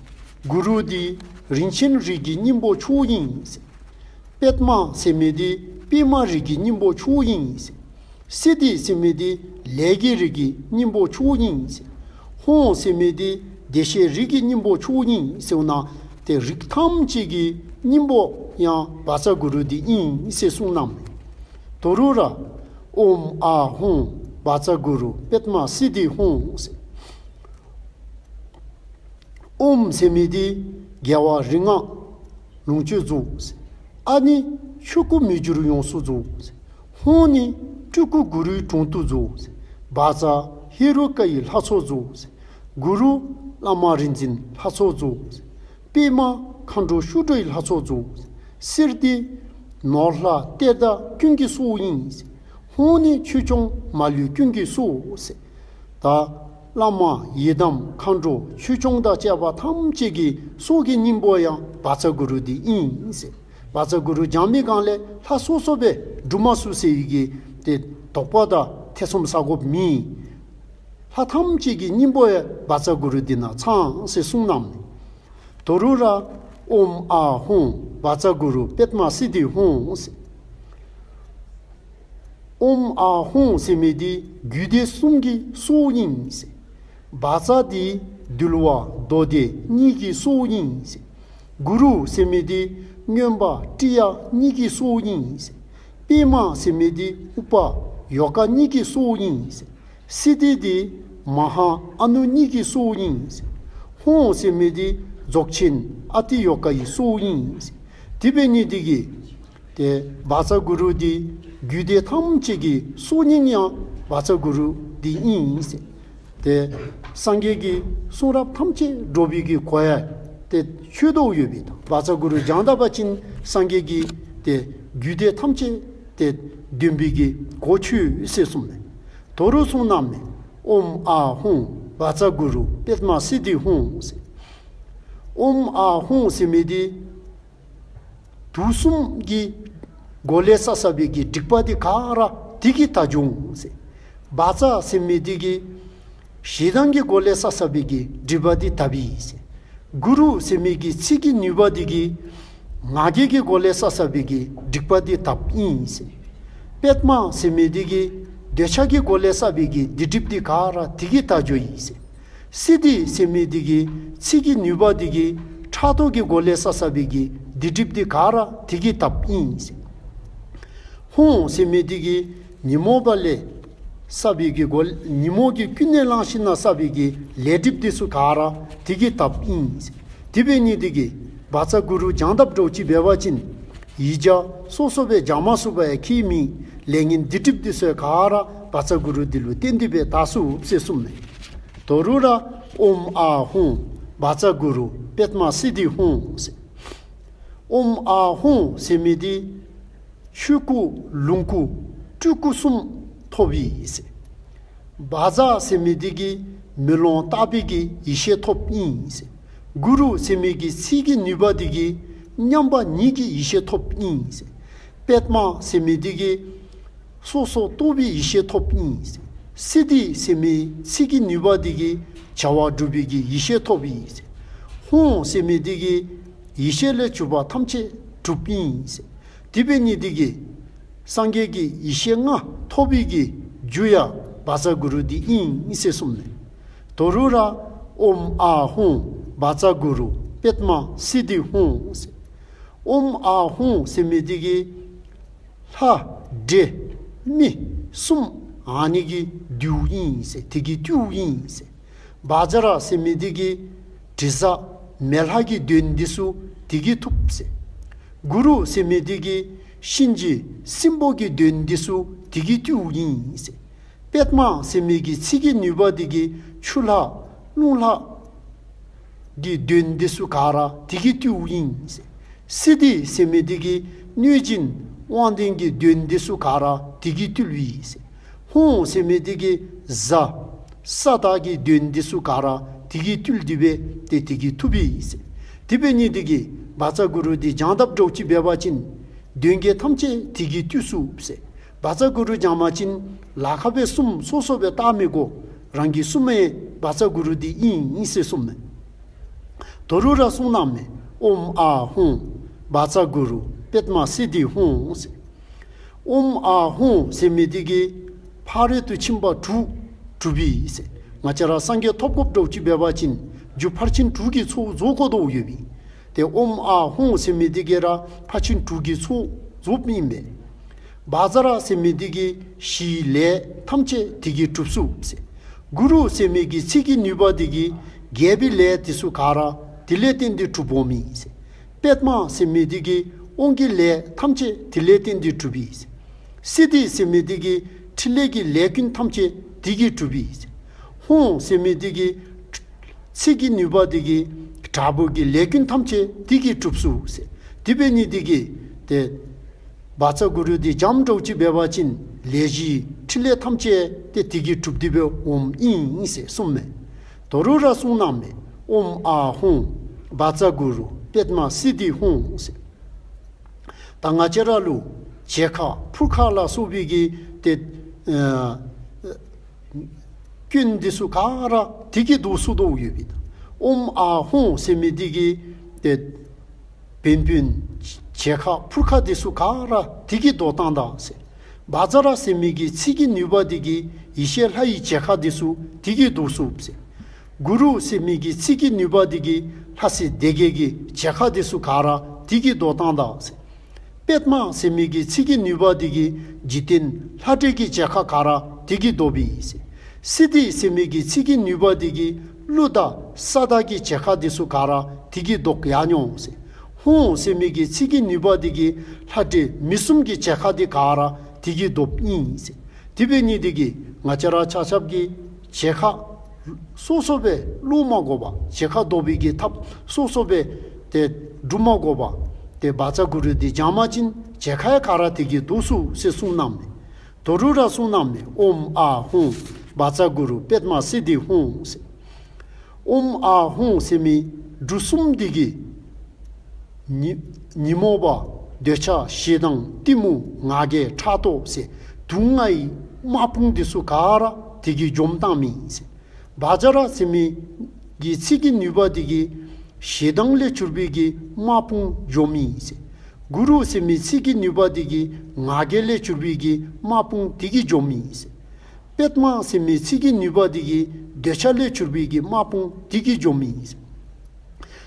གུ་རུ་འདི་རིན་ཆེན་རིགས་ཀྱི་སྙིང་པོ་མཆོག་ཨིན་ཟེར། པདྨ་ཟེར་མི་འདི་པདྨ་རིགས་ཀྱི་སྙིང་པོ་མཆོག་ཨིན་ཟེར། སིདྡྷི་ཟེར་མི་འདི་ལས་ཀྱི་རིགས་ཀྱི་སྙིང་པོ་མཆོག་ཨིན་ཟེར། ཧཱུྃ་ཟེར་མི་འདི་བདེ་གཤེགས་རིགས་ཀྱི་སྙིང་པོ་མཆོག་ཨིན་ཟེར་ན། ཏེ་རིགས་ཐམས་ཅད་ཀྱི་སྙིང་པོ་ཡང་བཛྲ་གུ་རུ་འདི་ཨིན་ཟེར་གསུངས་གནངམ་མས། ད་རུང་ར་ཨོཾ་ཨཱཿཧཱུྃ་བཛྲ་གུ་རུ་པདྨ་སིདྡྷི་ཧཱུྃ་ཟེར། ཨོཾ་ཟེར་མི་འདི་རྒྱལ་བ་རིགས་ལྔ་ལོངས་སྤྱོད་རྫོགས་ཟེར། ཨ་ནི་ཆོས་སྐུ་མི་འགྱུར་ཡོངས་སུ་རྫོགས་ཟེར། ཧཱུྃ་ནི་སྤྲུལ་སྐུ་གུ་རུའི་དྲུང་དུ་རྫོགས་ཟེར། བཛྲ་ཧེ་རུ་ཀ་ཡི་ལྷ་ཚོགས་རྫོགས་ཟེར། གུ་རུ་བླ་མ་རིག་འཛིན་ལྷ་ཚོགས་རྫོགས་ཟེར། པདྨ་མཁའ་འགྲོ་ཤུ་འགྲོའི་ལྷ་ཚོགས་རྫོགས་ཟེར། སིདྡྷི་ནོར་ལྷ་གཏེར་བདག་ཀུན་གྱི་སྲོག་ཨིན་ཟེར། ཧཱུྃ་ནི་ཆོས་སྐྱོང་མ་ལུས་ཀུན་གྱི་སྲོག་ཟེར། ད་བླ་མ་ཡི་དམ་མཁའ་འགྲོ་ཆོས་སྐྱོང་དང་བཅས་པ་ཐམས་ཅད་ཀྱི་སྲོག་གི་སྙིང་པོ་ཡང་བཛྲ་གུ་རུ་འདི་ཨིན་ཟེར། བཛྲ་གུ་རུ་སྦྱང་མི་སྒང་ལས་ལྷ་སོ་སོ་སྦེ་སྒྲུབ་མ་ཚུགས་ཟེར་བའི་གི་ཏེ་དོགས་པ་དང་ཐེ་ཚོམ་ཟ་དགོཔ་མེད། ལྷ་ཐམས་ཅད་ཀྱི་སྙིང་པོ་ཡང་བཛྲ་གུ་རུ་འདི་ནང་ཚང་ཟེར་གསུངས་གནངམ་མས། ད་རུང་ར་ཨོཾ་ཨཱཿཧཱུྃ་བཛྲ་གུ་རུ་པདྨ་སིདྡྷི་ཧཱུྃ་ཟེར། ཨོཾ་ཨཱཿཧཱུྃ་ཟེར་མི་འདི་རྒྱུད་སྡེ་གསུམ་གྱི་སྲོག་ཨིན་ཟེར། བཛྲ་འདི་འདུལ་བ་མདོ་སྡེ་གཉིས་ཀྱི་སྲོག་ཨིན་ཟེར། གུ་རུ་ཟེར་མི་འདི་མངོན་པ་ཀྲི་ཡ་གཉིས་ཀྱི་སྲོག་ཨིན་ཟེར། པདྨ་ཟེར་མི་འདི་ཨུ་པ་ཡོ་ག་གཉིས་ཀྱི་སྲོག་ཨིན་ཟེར། སིདྡྷི་འདི་མ་ཧཱ་ཨ་ནུ་གཉིས་ཀྱི་སྲོག་ཨིན་ཟེར། ཧཱུྃ་ཟེར་མི་འདི་རྫོགས་ཆེན་ཨ་ཏི་ཡོ་ག་ཡི་སྲོག་ཨིན་ཟེར། དེ་འབད་ནི་འདི་གིས་ཏེ་བཛྲ་གུ་རུ་འདི་རྒྱུད་སྡེ་ཐམས་ཅད་ཀྱི་སྲོག་སྙིང་ཡང་བཛྲ་གུ་རུ་འདི་ཨིན་ཟེར། ཏེ་སངས་རྒྱས་ཀྱི་གསུང་རབ་ཐམས་ཅད་འགྲོ་བའི་གི་གོ་ཡ་ཏེ་ཆོད་དོ་ཡོད་པས། ད་བཛྲ་གུ་རུ་སྦྱང་ད་པ་ཅིན་སངས་རྒྱས་ཀྱི་ཏེ་རྒྱུད་སྡེ་ཐམས་ཅད་ཏེ་འདོན་པའི་གི་གོ་ཆོད་ཟེར་གསུངས་མས། ད་རུང་གསུངས་གནངམ་མས། ཨོཾ་ཨཱཿཧཱུྃ་བཛྲ་གུ་རུ་པདྨ་སིདྡྷི་ཧཱུྃ་ཟེར། ཨོཾ་ཨཱཿཧཱུྃ་ཟེར་མི་འདི་དུག་གསུམ་གྱི་སྒོ་ལས་བསགས་བསགས་པའི་གི་སྒྲིབ་པ་འདི་ག་ར་དེ་གིས་དག་འགྱོ་འོང་ཟེར། བཛྲ་ཟེར་མི་འདི་གིས་ཞེ་སྡང་གི་སྒོ་ལས་བསགས་བསགས་པའི་གི་སྒྲིབ་པ་འདི་དག་པས་ཟེར། གུ་རུ་ཟེར་མི་གི་ཚིག་གི་ནུས་པ་འདི་གིས་ང་རྒྱལ་གྱི་སྒོ་ལས་བསགས་བསགས་པའི་གི་སྒྲིབ་པ་འདི་དགཔ་ཨིན་ཟེར། པདྨ་ཟེར་མི་འདི་གིས་འདོད་ཆགས་ཀྱི་སྒོ་ལས་བསགས་པའི་གི་སྡིག་སྒྲིབ་འདི་ག་ར་དེ་གིས་དག་འགྱོ་ཡི་ཟེར། སིདྡྷི་ཟེར་མི་འདི་གིས་ཚིག་གི་ནུས་པ་འདི་གིས་ཕྲག་དོག་གི་སྒོ་ལས་བསགས་བསགས་པའི་གི་སྡིག་སྒྲིབ་འདི་ག་ར་དེ་གིས་དགཔ་ཨིན་ཟེར། ཧཱུྃ་ཟེར་མི་འདི་གིས་ཉོན་མོངས་པ་ལས་བསགས་པའི་གི་སྒོ་ཉོན་མོངས་ཀྱིས་ཀུན་ནས་བསླངས་ཞིནམ་ལས་བསགས་པའི་གི་ལས་སྒྲིབ་འདི་ཚུ་ག་ར་དེ་གིས་དགཔ་ཨིན་ཟེར། དེ་འབད་ནི་འདི་གིས་བཛྲ་གུ་རུ་སྦྱང་དཔ་འདྲཝ་ཅིག་འབད་བ་ཅིན་ཡིག་བརྒྱ་སོ་སོ་སྦེ་སྦྱང་མ་ཚུགས་པ་ཡང་ཁྱད་མེད། ལས་ངན་སྡིག་སྒྲིབ་འདི་ཚུ་ག་ར་བཛྲ་གུ་རུ་འདི་ལུ་བརྟེན་ཏེ་སྦེ་དག་ཚུགས་ཟེར་གསུངས་མས། ད་རུང་ར་ཨོཾ་ཨཱཿཧཱུྃ་བཛྲ་གུ་རུ་པདྨ་སིདྡྷི་ཧཱུྃ་ཟེར། ཨོཾ་ཨཱཿཧཱུྃ་ཟེར་མི་འདི་ཆོས་སྐུ་ལོངས་སྐུ་སྤྲུལ་སྐུ་གསུམ་ཐོབ་ཡི་ཟེར། བཛྲ་ཟེར་མི་འདི་གིས་མེ་ལོང་ལྟ་བུའི་གི་ཡེ་ཤེས་ཐོབ་ཨིན་ཟེར། གུ་རུ་ཟེར་མི་གི་ཚིག་གི་ནུས་པ་འདི་གིས་མཉམ་པ་ཉིད་ཀྱི་ཡེ་ཤེས་ཐོབ་ཨིན་ཟེར། པདྨ་ཟེར་མི་འདི་གིས་སོ་སོ་རྟོགས་པའི་ཡེ་ཤེས་ཐོབ་ཨིན་ཟེར། སིདྡྷི་ཟེར་མི་ཚིག་གི་ནུས་པ་འདི་གིས་བྱ་བ་སྒྲུབ་པའི་གི་ཡེ་ཤེས་ཐོབ་ཨིན་ཟེར། ཧཱུྃ་ཟེར་མི་འདི་གིས་ཡེ་ཤེས་ལས་གྱུར་པ་ཐམས་ཅད་གྲུབ་ཨིན་ཟེར། དེ་འབད་ནི་འདི་གིས་སངས་རྒྱས་ཀྱི་ཡེ་ཤེས་ལྔ་ཐོབ་པའི་གི་རྒྱུ་ཡང་བཛྲ་གུ་རུ་འདི་ཨིན་ཟེར་གསུངས་མས། ད་རུང་ར་ཨོཾ་ཨཱཿཧཱུྃ་བཛྲ་གུ་རུ་པདྨ་སིདྡྷི་ཧཱུྃ་ཟེར། ཨོཾ་ཨཱཿཧཱུྃ་ཟེར་མི་འདི་གིས་ལྷ་འདྲེ་མི་གསུམ་ཨ་ནི་གི་བདུད་ཨིན་ཟེར། དེ་གིས་བཏུལཝ་ཨིན་ཟེར། བཛྲ་ཟེར་མི་འདི་གིས་དྲི་ཟ་མེ་ལྷ་གི་གདོན་འདི་ཚུ་དེ་གིས་ཐུབ་ཟེར། གུ་རུ་ཟེར་མི་འདི་གིས་གཤིན་རྗེ་སྲིན་པོ་གི་གདོན་འདི་ཚུ་དེ་གིས་བཏུལཝ་ཨིན་ཟེར། པདྨ་ཟེར་མི་གི་ཚིག་གི་ནུས་པ་འདི་གིས་ཆུ་ལྷ་རླུང་ལྷ་གི་གདོན་འདི་ཚུ་ག་ར་དེ་གིས་བཏུལཝ་ཨིན་ཟེར། སིདྡྷི་ཟེར་མི་འདི་གིས་གནོད་སྦྱིན་དབང་ལྡན་གྱི་གདོན་འདི་ཚུ་ག་ར་དེ་གིས་བཏུལཝ་ཨིན་ཟེར། ཧཱུྃ་ཟེར་མི་འདི་གིས་གཟའ་ས་བདག་གི་གདོན་འདི་ཚུ་ག་ར་དེ་གིས་བཏུལ་ཏེ་སྦེ་ཏེ་དེ་གིས་ཐུབ་ཨིན་ཟེར། དེ་འབད་ནི་འདི་གིས་བཛྲ་གུ་རུ་འདི་བགྱང་དཔ་འདྲཝ་ཅིག་འབད་བ་ཅིན་གདོན་བགེགས་ཐམས་ཅད་དེ་གིས་བཏུལ་ཚུགས་ཟེར། བཛྲ་གུ་རུ་བགྱང་པ་ཅིན་ལ་ཁ་སྦེ་གསུམ་སོ་སོ་སྦེ་བཏགས་མི་དགོ། རང་གིས་གསུངམ་བཛྲ་གུ་རུ་འདི་ཨིན་ཨིན་ཟེར་གསུངམ་མས། དོ་རུང་ར་གསུངས་གནངམ་མས། ཨོཾ་ཨཱཿཧཱུྃ་བཛྲ་གུ་རུ་པདྨ་སིདྡྷི་ཧཱུྃ་ཟེར། ཨོཾ་ཨཱཿཧཱུྃ་ཟེར་མི་འདི་གིས་ཕ་རོལ་ཏུ་ཕྱིན་པ་དྲུག་སྒྲུབ་པས་ཟེར། ང་བཅས་ར་སངས་རྒྱས་ཐོབ་དགོཔ་འདྲཝ་ཅིག་འབད་བ་ཅིན་རྒྱུ་ཕར་ཕྱིན་དྲུག་གི་ཚོགས་རྫོགས་དགོ་དོ་ཡོདཔ་ཨིན། ཏེ་ཨོཾ་ཨཱཿཧཱུྃ་ཟེར་མི་འདི་གིས་ར་ཕར་ཕྱིན་དྲུག་གི་ཚོགས་རྫོགསཔ་ཨིན་པས། བཛྲ་ཟེར་མི་འདི་གིས་ཞི་བའི་ལས་ཐམས་ཅད་དེ་གིས་གྲུབ་ཚུགས་ཟེར། གུ་རུ་ཟེར་མི་གི་ཚིག་གི་ནུས་པ་འདི་གིས་རྒྱལ་པོའི་ལས་འདི་ཚུ་ག་ར་དེ་ལས་བརྟེན་ཏེ་གྲུབ་འོངམ་ཨིན་ཟེར། པདྨ་ཟེར་མི་འདི་གིས་དབང་གི་ལས་ཐམས་ཅད་དེ་ལས་བརྟེན་ཏེ་གྲུབ་ཨིན་ཟེར། སིདྡྷི་ཟེར་མི་འདི་གིས་ཕྲིན་ལས་ཀྱི་ལས་ཀུན་ཐམས་ཅད་དེ་གིས་གྲུབ་ཨིན་ཟེར། ཧཱུྃ་ཟེར་མི་འདི་གིས་ཚིག་གི་ནུས་པ་འདི་གིས་དྲག་པོ་གི་ལས་ཀུན་ཐམས་ཅད་དེ་གིས་གྲུབ་ཚུགས་ཟེར། དེ་འབད་ནི་འདི་གིས་ཏེ་བཛྲ་གུ་རུ་འདི་བགྱངམ་འདྲཝ་ཅིག་འབད་བ་ཅིན་ལས་ཀྱི་ཕྲིན་ལས་ཐམས་ཅད་ཏེ་དེ་གིས་གྲུབ་སྟེ་སྦེ་འོངམ་ཨིན་ཟེར་གསུངམ་མས། དོ་རུང་ར་གསུངས་གནངམ་མས། ཨོཾ་ཨཱཿཧཱུྃ་བཛྲ་གུ་རུ་པདྨ་སིདྡྷི་ཧཱུྃ་ཟེར། ད་ང་བཅས་ར་ལུ་བྱད་ཁ་ཕུར་ཁ་ལ་སོགས་པའི་གི་ཏེ་ཨ་སྐྱོན་འདི་ཚུ་ག་ར་དེ་གིས་བཟློག་ཚུགས་དོ་ཡོདཔ་ཨིན། ཨོཾ་ཨཱཿཧཱུྃ་ཟེར་མི་འདི་གིས་ཏེ་བན་བོན་བྱད་ཁ་ཕུར་ཁ་འདི་ཚུ་ག་ར་དེ་གིས་བཟློག་བཏང་ད་ཟེར། བཛྲ་ཟེར་མི་གི་ཚིག་གི་ནུས་པ་འདི་གིས་ཡེ་ཤེས་ལྷ་ཡི་བྱད་ཁ་འདི་ཚུ་དེ་གིས་བཟློག་ཚུགས་ཟེར། གུ་རུ་ཟེར་མི་གི་ཚིག་གི་ནུས་པ་འདི་གིས་ལྷ་སྲིན་སྡེ་བརྒྱད་ཀྱི་བྱད་ཁ་འདི་ཚུ་ག་ར་དེ་གིས་བཟློག་བཏང་ད་ཟེར། པདྨ་ཟེར་མི་གི་ཚིག་གི་ནུས་པ་འདི་གིས་འཇིག་རྟེན་ལྷ་འདྲེ་གི་བྱད་ཁ་ག་ར་དེ་གིས་བཟློགཔ་ཨིན་ཟེར། སིདྡྷི་ཟེར་མི་གི་ཚིག་གི་ནུས་པ་འདི་གིས་ཀླུ་དང་ས་བདག་གི་བྱད་ཁ་འདི་ཚུ་ག་ར་དེ་གིས་བཟློག་ཡར་འོང་ཟེར། ཧཱུྃ་ཟེར་མི་གི་ཚིག་གི་ནུས་པ་འདི་གིས་ལྷ་འདྲེ་མི་གསུམ་གྱི་བྱད་ཁ་འདི་ག་ར་དེ་གིས་བཟློགཔ་ཨིན་ཟེར། དེ་འབད་ནི་འདི་གིས་ང་བཅས་ར་ཆ་ཁྱབ་ཀྱིས་བྱད་ཁ་སོ་སོ་སྦེ་བླུག་མ་དགོ་པར་བྱད་ཁ་བཟློག་པའི་གི་ཐབས་སོ་སོ་སྦེ་ཏེ་སྒྲུབ་མ་དགོ་པར་ཏེ་བཛྲ་གུ་རུ་འདི་བགྱང་པ་ཅིན་བྱད་ཁ་ཡང་ག་ར་དེ་གིས་བཟློག་ཚུགས་ཟེར་གསུངས་གནངམ་མས། དོ་རུང་ར་གསུངས་གནངམ་མས། ཨོཾ་ཨཱཿཧཱུྃ་བཛྲ་གུ་རུ་པདྨ་སིདྡྷི་ཧཱུྃ་ཟེར། ཨོཾ་ཨཱཿཧཱུྃ་ཟེར་མི་འབྲུ་གསུམ་འདི་གིས་ཉོན་ཉོན་མོངས་པ་འདོད་ཆགས་ཞེ་སྡང་གཏི་མུག་ང་རྒྱལ་ཕྲག་དོག་ཟེར་དུག་ལྔའི་དམག་དཔུང་འདི་ཚུ་ག་ར་དེ་གིས་འཇོམས་བཏངམ་ཨིན་ཟེར། བཛྲ་ཟེར་མི་གི་ཚིག་གི་ནུས་པ་འདི་གིས་ཞེ་སྡང་ལས་གྱུར་པའི་གི་དམག་དཔུང་འཇོམས་ཨིན་ཟེར། གུ་རུ་ཟེར་མི་ཚིག་གི་ནུས་པ་འདི་གིས་ང་རྒྱལ་ལས་གྱུར་པའི་གི་དམག་དཔུང་དེ་གིས་འཇོམས་ཨིན་ཟེར། པདྨ་ཟེར་མི་ཚིག་གི་ནུས་པ་འདི་གིས་འདོད་ཆགས་ལས་གྱུར་པའི་གི་དམག་དཔུང་དེ་གིས་འཇོམས་ཨིན་ཟེར།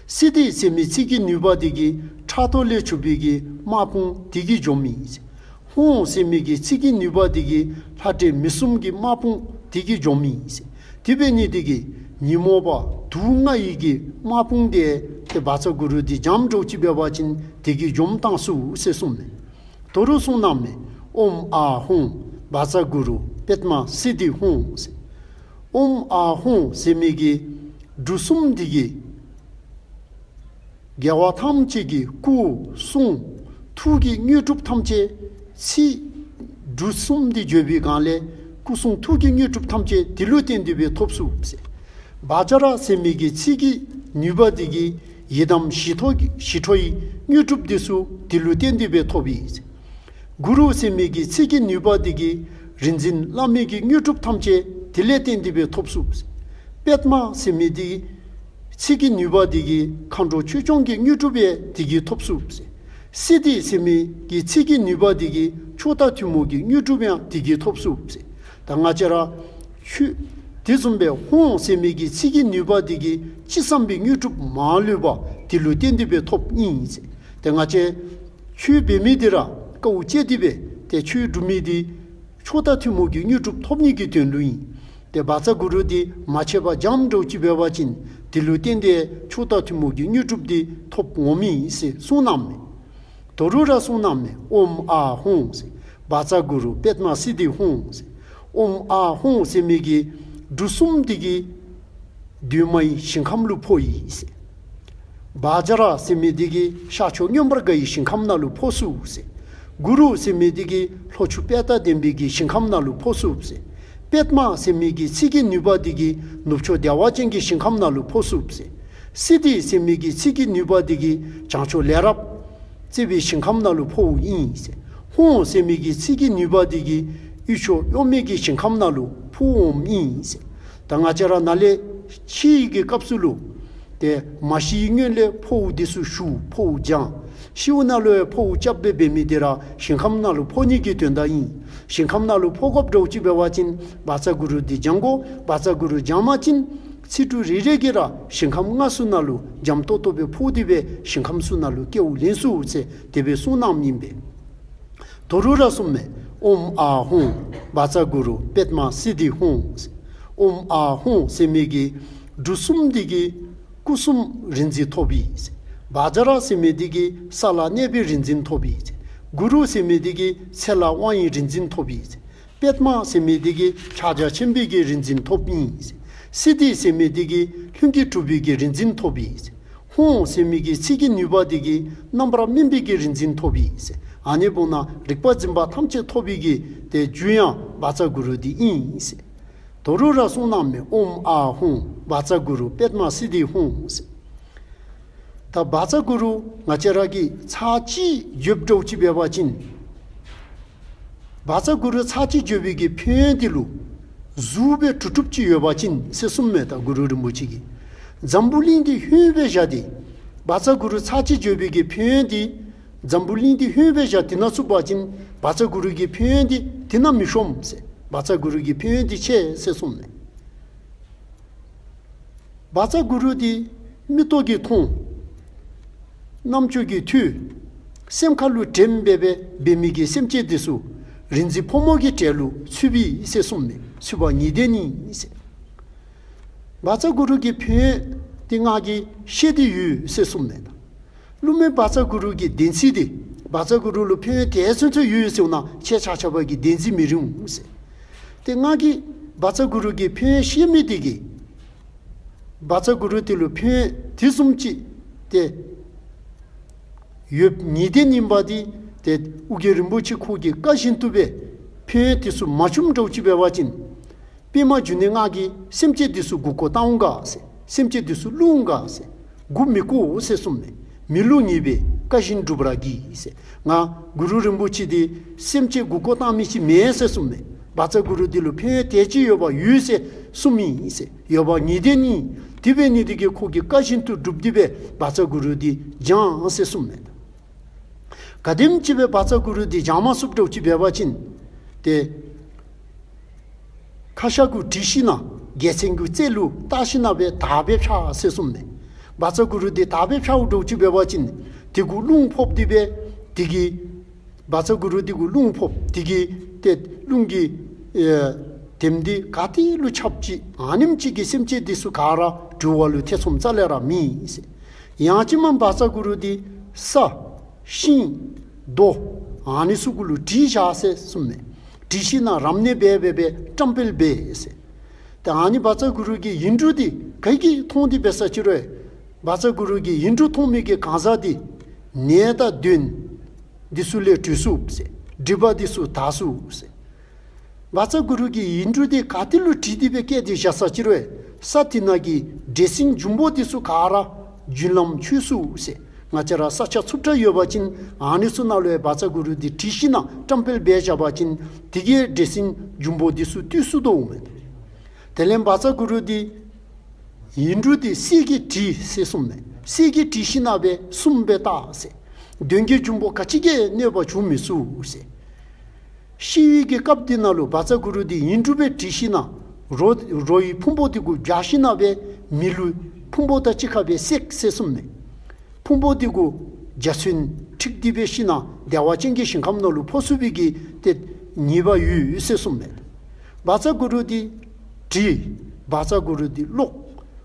སིདྡྷི་ཟེར་མི་ཚིག་གི་ནུས་པ་འདི་གིས་ཕྲག་དོག་ལས་གྱུར་པའི་གི་དམག་དཔུང་དེ་གིས་འཇོམས་ཨིན་ཟེར། ཧཱུྃ་ཟེར་མི་གི་ཚིག་གི་ནུས་པ་འདི་གིས་ལྷ་འདྲེ་མི་གསུམ་གྱི་དམག་དཔུང་དེ་གིས་འཇོམས་ཨིན་ཟེར། དེ་འབད་ནི་འདི་གིས་ཉོན་མོངས་པ་དུག་ལྔ་ཡི་གི་དམག་དཔུང་འདི་ཏེ་བཛྲ་གུ་རུ་འདི་བགྱངམ་འདྲཝ་ཅིག་འབད་བ་ཅིན་དེ་གིས་འཇོམས་བཏང་ཚུགས་ཟེར་གསུངས་མས། དོ་རུང་གསུངས་གནངམ་མས། ཨོཾ་ཨཱཿཧཱུྃ་བཛྲ་གུ་རུ་པདྨ་སིདྡྷི་ཧཱུྃ་ཟེར། ཨོཾ་ཨཱཿཧཱུྃ་ཟེར་མི་གི་འབྲུ་གསུམ་འདི་གིས་རྒྱལ་བ་ཐམས་ཅད་ཀྱི་སྐུ་གསུང་ཐུགས་ཀྱི་དངོས་གྲུབ་ཐམས་ཅད་ཚིག་འབྲུ་གསུམ་འདི་བརྗོད་པའི་སྒང་ལས་སྐུ་གསུང་ཐུགས་ཀྱི་དངོས་གྲུབ་ཐམས་ཅད་དེ་ལུ་བརྟེན་ཏེ་སྦེ་ཐོབ་ཚུགས་ཟེར། བཛྲ་ཟེར་མི་གི་ཚིག་གི་ནུས་པ་འདི་གིས་ཡི་དམ་ཞི་ཁྲོ་ཞི་ཁྲོའི་དངོས་གྲུབ་འདི་ཚུ་དེ་ལུ་བརྟེན་ཏེ་སྦེ་ཐོབ་ཨིན་ཟེར། གུ་རུ་ཟེར་མི་གི་ཚིག་གི་ནུས་པ་འདི་གིས་རིག་འཛིན་བླ་མེད་ཀྱི་དངོས་གྲུབ་ཐམས་ཅད་དེ་ལས་བརྟེན་ཏེ་སྦེ་ཐོབ་ཚུགས་ཟེར། པདྨ་ཟེར་མི་འདི་ཚིག་གི་ནུས་པ་འདི་གིས་མཁའ་འགྲོ་ཆོས་སྐྱོང་གི་དངོས་གྲུབ་ཡང་དེ་གིས་ཐོབ་ཚུགས་ཟེར། སིདྡྷི་ཟེར་མི་གི་ཚིག་གི་ནུས་པ་འདི་གིས་མཆོག་དང་ཐུན་མོང་གི་དངོས་གྲུབ་ཡང་དེ་གིས་ཐོབ་ཚུགས་ཟེར། ད་ང་བཅས་ར་ཆོས་དེ་བཟུམ་སྦེ་ཧཱུྃ་ཟེར་མི་གི་ཚིག་གི་ནུས་པ་འདི་གིས་ཅི་བསམ་པའི་དངོས་གྲུབ་མ་ལུས་པ་དེ་ལུ་བརྟེན་ཏེ་སྦེ་ཐོབ་ཨིན་ཟེར། ཏེ་ང་བཅས་ཆོས་འབད་མི་འདི་ར་དཀའཝ་སྤྱད་དེ་སྦེ་ཏེ་ཆོས་སྒྲུབ་མི་འདི་མཆོག་དང་ཐུན་མོང་གི་དངོས་གྲུབ་ཐོབ་ནི་གི་དོན་ལུ་ཨིན། ཏེ་བཛྲ་གུ་རུ་འདི་མ་ཆད་པར་བགྱངམ་འདྲཝ་ཅིག་འབད་བ་ཅིན་དེ་ལུ་བརྟེན་ཏེ་མཆོག་དང་ཐུན་མོང་གི་དངོས་གྲུབ་འདི་ཐོབ་འོང་མི་ཨིན་ཟེར་གསུངས་གནངམ་མས། དོ་རུང་ར་གསུངས་གནངམ་མས། ཨོཾ་ཨཱཿཧཱུྃ་ཟེར། བཛྲ་གུ་རུ་པདྨ་སིདྡྷི་ཧཱུྃ་ཟེར། ཨོཾ་ཨཱཿཧཱུྃ་ཟེར་མི་གི་འབྲུ་གསུམ་འདི་གིས་བདུད་མའི་ཞིང་ཁམས་ལུ་ཕོག་ཡི་ཟེར། བཛྲ་ཟེར་མི་འདི་གིས་ཤར་ཕྱོགས་མངོན་པར་དགའ་བའི་ཞིང་ཁམས་ནང་ལུ་ཕོག་ཚུགས་ཟེར། གུ་རུ་ཟེར་མི་འདི་གིས་ལྷོ་ཕྱོགས་དཔལ་དང་ལྡན་པའི་གི་ཞིང་ཁམས་ནང་ལུ་ཕོག་ཚུགས་ཟེར། པདྨ་ཟེར་མི་གི་ཚིག་གི་ནུས་པ་འདི་གིས་ནུབ་ཕྱོགས་བདེ་བ་ཅན་གྱི་ཞིང་ཁམས་ནང་ལུ་ཕོག་ཚུགས་ཟེར། སིདྡྷི་ཟེར་མི་གི་ཚིག་གི་ནུས་པ་འདི་གིས་བྱང་ཕྱོགས་ལས་རབ་རྩེ་བའི་ཞིང་ཁམས་ནང་ལུ་ཕོགཔ་ཨིན་ཟེར། ཧཱུྃ་ཟེར་མི་གི་ཚིག་གི་ནུས་པ་འདི་གིས་དབུས་ཕྱོགས་གཡོ་མེད་ཀྱི་ཞིང་ཁམས་ནང་ལུ་ཕོགཔ་ཨིན་ཟེར། ད་ང་བཅས་ར་ནཱ་ལས་ཤི་ནིའི་སྐབས་སུ་ལུ་ཏེ་མ་ཤིའི་སྔོན་ལས་ཕོཝ་འདི་ཚུ་ཞུ་ཕོཝ་སྦྱང་། ཤིཝ་ནང་ལུ་ཡང་ཕོཝ་རྐྱབ་སྦེ་འབད་མི་འདི་ར་ཞིང་ཁམས་ནང་ལུ་ཕོག་ནི་གི་དོན་དག་ཨིན། ཞིང་ཁམས་ནང་ལུ་ཕོག་དགོཔ་འདྲཝ་ཅིག་འབད་བ་ཅིན་བཛྲ་གུ་རུ་འདི་སྦྱང་དགོ། བཛྲ་གུ་རུ་སྦྱང་པ་ཅིན་ཚེ་འབྲུ་རེ་རེ་གིས་ར་ཞིང་ཁམས་ལྔ་ཚུ་ནང་ལུ་འཇམ་ཏོང་ཏོ་སྦེ་ཕོག་སྟེ་སྦེ་ཞིང་ཁམས་ཚུ་ནང་ལུ་སྐྱེ་བ་ལེན་ཚུགས་ཟེར་དེ་སྦེ་གསུངས་གནངམ་ཨིན་པས། དོ་རུང་ར་གསུངསམ་མས། ཨོཾ་ཨཱཿཧཱུྃ་བཛྲ་གུ་རུ་པདྨ་སིདྡྷི་ཧཱུྃ་ཟེར། ཨོཾ་ཨཱཿཧཱུྃ་ཟེར་མི་གི་འབྲུ་གསུམ་འདི་གིས་སྐུ་གསུམ་རིག་འཛིན་ཐོབ་ཡི་ཟེར། བཛྲ་ཟེར་མི་འདི་གིས་ས་ལ་གནས་པའི་རིག་འཛིན་ཐོབ་ཡི་ཟེར། གུ་རུ་ཟེར་མི་འདི་གིས་ཚེ་ལྷ་དབང་ཡི་རིག་འཛིན་ཐོབ་ཡི་ཟེར། པདྨ་ཟེར་མི་འདི་གིས་ཕྱག་རྒྱ་ཆེན་པོའི་གི་རིག་འཛིན་ཐོབ་ཡི་ཟེར། སིདྡྷི་ཟེར་མི་འདི་གིས་ལྷུན་གྱིས་གྲུབ་པའི་གི་རིག་འཛིན་ཐོབ་ཡི་ཟེར། ཧཱུྃ་ཟེར་མི་གི་ཚིག་གི་ནུས་པ་འདི་གིས་རྣམ་པར་སྨིན་པའི་གི་རིག་འཛིན་ཐོབ་ཡི་ཟེར། ཨ་ནི་འབདཝ་ད་རིག་པ་འཛིན་པ་ཐམས་ཅད་ཐོབ་པའི་གི་ཏེ་རྒྱུ་ཡང་བཛྲ་གུ་རུ་འདི་ཨིན་ཟེར། དོ་རུང་ར་གསུངས་གནངམ་མས། ཨོཾ་ཨཱཿཧཱུྃ་བཛྲ་གུ་རུ་པདྨ་སིདྡྷི་ཧཱུྃ་ཟེར། ད་བཛྲ་གུ་རུ་ང་བཅས་ར་གིས་ཚར་གཅིག་བརྗོད་དགོཔ་འདྲཝ་ཅིག་འབད་བ་ཅིན་བཛྲ་གུ་རུ་ཚར་གཅིག་བརྗོད་པའི་གི་ཕན་ཡོན་འདི་ལུ་གཟུགས་སྦེ་གྲུབ་གྲུབ་ཅིག་ཡོད་པ་ཅིན་ཟེར་གསུངསམ་མས། ད་གུ་རུ་རིན་པོ་ཆེ་གིས་འཛམ་བུ་གླིང་འདི་ཧོནམ་སྦེ་བཞག་སྟེ་བཛྲ་གུ་རུ་ཚར་གཅིག་བརྗོད་པའི་གི་ཕན་ཡོན་འདི་འཛམ་བུ་གླིང་འདི་ཧོནམ་སྦེ་བཞག་སྟེ་ན་ཚུགས་པ་ཅིན་བཛྲ་གུ་རུ་གི་ཕན་ཡོན་འདི་དེ་ན་མི་ཤོངམ་ཟེར། བཛྲ་གུ་རུ་གི་ཕན་ཡོན་འདི་ཆེ་ཟེར་གསུངསམ་མས། བཛྲ་གུ་རུ་འདི་མིག་ཏོ་གིས་མཐོང་། རྣམ་ཅོ་གིས་ཐོས། སེམས་ཁ་ལུ་དྲནམ་སྦེ་འབད་མི་གི་སེམས་ཅན་འདི་ཚུ་རིག་འཛིན་ཕོ་མོ་གི་གྲལ་ལུ་ཚུདཔ་ཨིན་ཟེར་གསུངསམ་མས། ཚུད་པ་ངེས་བདེན་ཨིན་ཟེར། བཛྲ་གུ་རུ་གི་ཕན་ཡོན་འདི་ང་གིས་བཤད་དེ་ཡོད་ཟེར་གསུངསམ་མས། ད་ཀླུ་མོ་བཛྲ་གུ་རུ་གི་བདེན་ཚིག་འདི་བཛྲ་གུ་རུ་ལུ་ཕན་ཡོན་དེ་ཚུན་ཚོད་ཡོད་ཟེར་བ་ཅིན་ཁྱེད་ཆ་ཁྱབ་ཀྱིས་བདེན་ཚིག་མི་རུང་ཟེར། ཏེ་ང་གིས་བཛྲ་གུ་རུ་གི་ཕན་ཡོན་བཤད་མི་འདི་གིས་བཛྲ་གུ་རུ་འདི་ལུ་ཕན་ཡོན་དེ་བཟུམ་ཅིག་ཏེ་ཡོདཔ་ངེས་བདེན་ཨིནམ་འདི་ཏེ་ཨོ་རྒྱན་རིན་པོ་ཆེ་ཁོ་གི་བཀའ་བཞིན་དུ་སྦེ་ཕན་ཡོན་དེ་ཚུ་མ་བྱུངམ་འདྲཝ་ཅིག་འབད་བ་ཅིན་པདྨ་འབྱུང་གནས་ང་གིས་སེམས་ཅན་འདི་ཚུ་མགུ་སྐོར་བཏང་འོང་ག་ཟེར། སེམས་ཅན་འདི་ཚུ་བསླུ་འོང་ག་ཟེར། མགུ་མི་སྐོར་ཟེར་གསུངསམ་མས། མི་བསླུ་ངེས་པའི་བཀའ་བཞིན་སྒྲུབ་པར་བགྱི་ཟེར། ང་གུ་རུ་རིན་པོ་ཆེ་འདི་སེམས་ཅན་མགུ་སྐོར་བཏང་མི་ཅིག་མེན་ཟེར་གསུངསམ་མས། བཛྲ་གུ་རུ་འདི་ལུ་ཕན་ཡོན་དེ་ཅིག་ཡོདཔ་ཡོད་ཟེར་གསུངསམ་ཨིན་ཟེར། ཡོདཔ་ངེས་བདེན་ཨིན། དེ་འབད་ནི་འདི་གིས་ཁོ་གི་བཀའ་བཞིན་དུ་སྒྲུབ་སྟེ་སྦེ་བཛྲ་གུ་རུ་འདི་སྦྱང་ཟེར་གསུངསམ་མས། ག་དེམ་ཅིག་སྦེ་བཛྲ་གུ་རུ་འདི་སྦྱང་མ་ཚུགསཔ་འདྲཝ་ཅིག་འབད་བ་ཅིན་ཏེ་ཁ་ཤ་གུ་བྲིས་ཞིནམ་ལས་རྒྱལ་མཚན་གྱི་རྩེ་ལུ་བཏགས་ཞིནམ་ལས་སྦེ་དར་སྦེ་འཕྱར་ཟེར་གསུངསམ་མས། བཛྲ་གུ་རུ་འདི་དར་སྦེ་འཕྱརཝ་འདྲཝ་ཅིག་འབད་བ་ཅིན་དེ་གུ་རླུང་ཕོག་སྟེ་སྦེ་དེ་གིས་བཛྲ་གུ་རུ་འདི་གུ་རླུང་ཕོག་དེ་གིས་ཏེ་རླུང་གི་ཨེ་དེམ་འདི་ག་ཏེ་ལུ་ཁྱབ་ཅི། ཨ་ནེམ་ཅིག་གིས་སེམས་ཅན་འདི་ཚུ་ག་ར་འགྲོལ་བ་ལུ་ཐེ་ཚོམ་རྩ་ལས་ར་མེད་ཟེར། ཡང་ཅིན་མ་བཛྲ་གུ་རུ་འདི་ས་ཤིང་རྡོ་ཨ་ནི་ཚུ་གུ་ལུ་བྲིས་བཞག་ཟེར་གསུངསམ་མས། བྲིས་ཞིནམ་ལས་རབ་གནས་འབད་འབད་སྦེ་བཀྲམ་སྤེལ་འབད་ཟེར། ཏེ་ཨ་ནི་བཛྲ་གུ་རུ་གི་ཡིག་འབྲུ་འདི་ག་གིས་མཐོང་སྟེ་འབད་ས་ཅི་རུང་བཛྲ་གུ་རུ་གི་ཡིག་འབྲུ་མཐོང་མི་གི་གང་ཟག་འདི་ནད་དང་གདོན་འདི་ཚུ་ལས་གྲོལ་ཚུགས་ཟེར། སྒྲིབ་པ་འདི་ཚུ་དག་ཚུགས་ཟེར། བཛྲ་གུ་རུ་གི་ཡིག་འབྲུ་འདི་ག་ཏེ་ལུ་བྲིས་ཏེ་སྦེ་བཀལ་ཏེ་བཞག་ས་ཅི་རུང་ས་དེ་ནང་གི་འདྲེ་སྲིན་འབྱུང་པོ་འདི་ཚུ་ག་ར་རྒྱུན་ལམ་ཆོད་ཚུགས་ཟེར། ང་བཅས་ར་ས་ཆ་འཚུབ་དྲགས་ཡོད་པ་ཅིན་ཨ་ནི་ཚུ་ནང་ལུ་ཡང་བཛྲ་གུ་རུ་འདི་བྲིས་ཞིནམ་ལས་བཀྲམ་སྤེལ་འབད་བཞག་པ་ཅིན་དེ་གིས་འདྲེ་སྲིན་འབྱུང་པོ་འདི་ཚུ་བཏུལ་ཚུགས་དོ་མས། དེ་ལས་བཛྲ་གུ་རུ་འདི་ཡིག་འབྲུ་འདི་གསེར་གྱིས་བྲིས་ཟེར་གསུངསམ་མས། གསེར་གྱིས་བྲིས་ཞིནམ་ལས་སྦེ་གསུམ་སྦེ་བཏགས་ཟེར། གདོན་བགེགས་འབྱུང་པོ་ག་ཅི་གིས་གནོད་པ་བྱུང་མི་ཚུགས་ཟེར། ཤི་བའི་གི་སྐབས་འདི་ནང་ལུ་བཛྲ་གུ་རུ་འདི་ཡིག་འབྲུ་སྦེ་བྲིས་ཞིནམ་ལས་རོ་རོ་ཡི་ཕུང་པོ་འདི་གུ་སྦྱར་ཞིནམ་ལས་སྦེ་མེ་ལུ་ཕུང་པོ་དང་གཅིག་ཁར་སྦེ་བསྲེགས་ཟེར་གསུངསམ་མས། ཕུང་པོ་འདི་གུ་འཇའ་ཚོན་འཁྲིགས་ཏེ་སྦེ་ཞིནམ་ལས་བདེ་བ་ཅན་གྱི་ཞིང་ཁམས་ནང་ལུ་འཕོ་ཚུགས་པའི་གི་ཏེ་ངེས་པ་ཡོད་ཟེར་གསུངསམ་མས། བཛྲ་གུ་རུ་འདི་བྲིས། བཛྲ་གུ་རུ་འདི་ཀློག།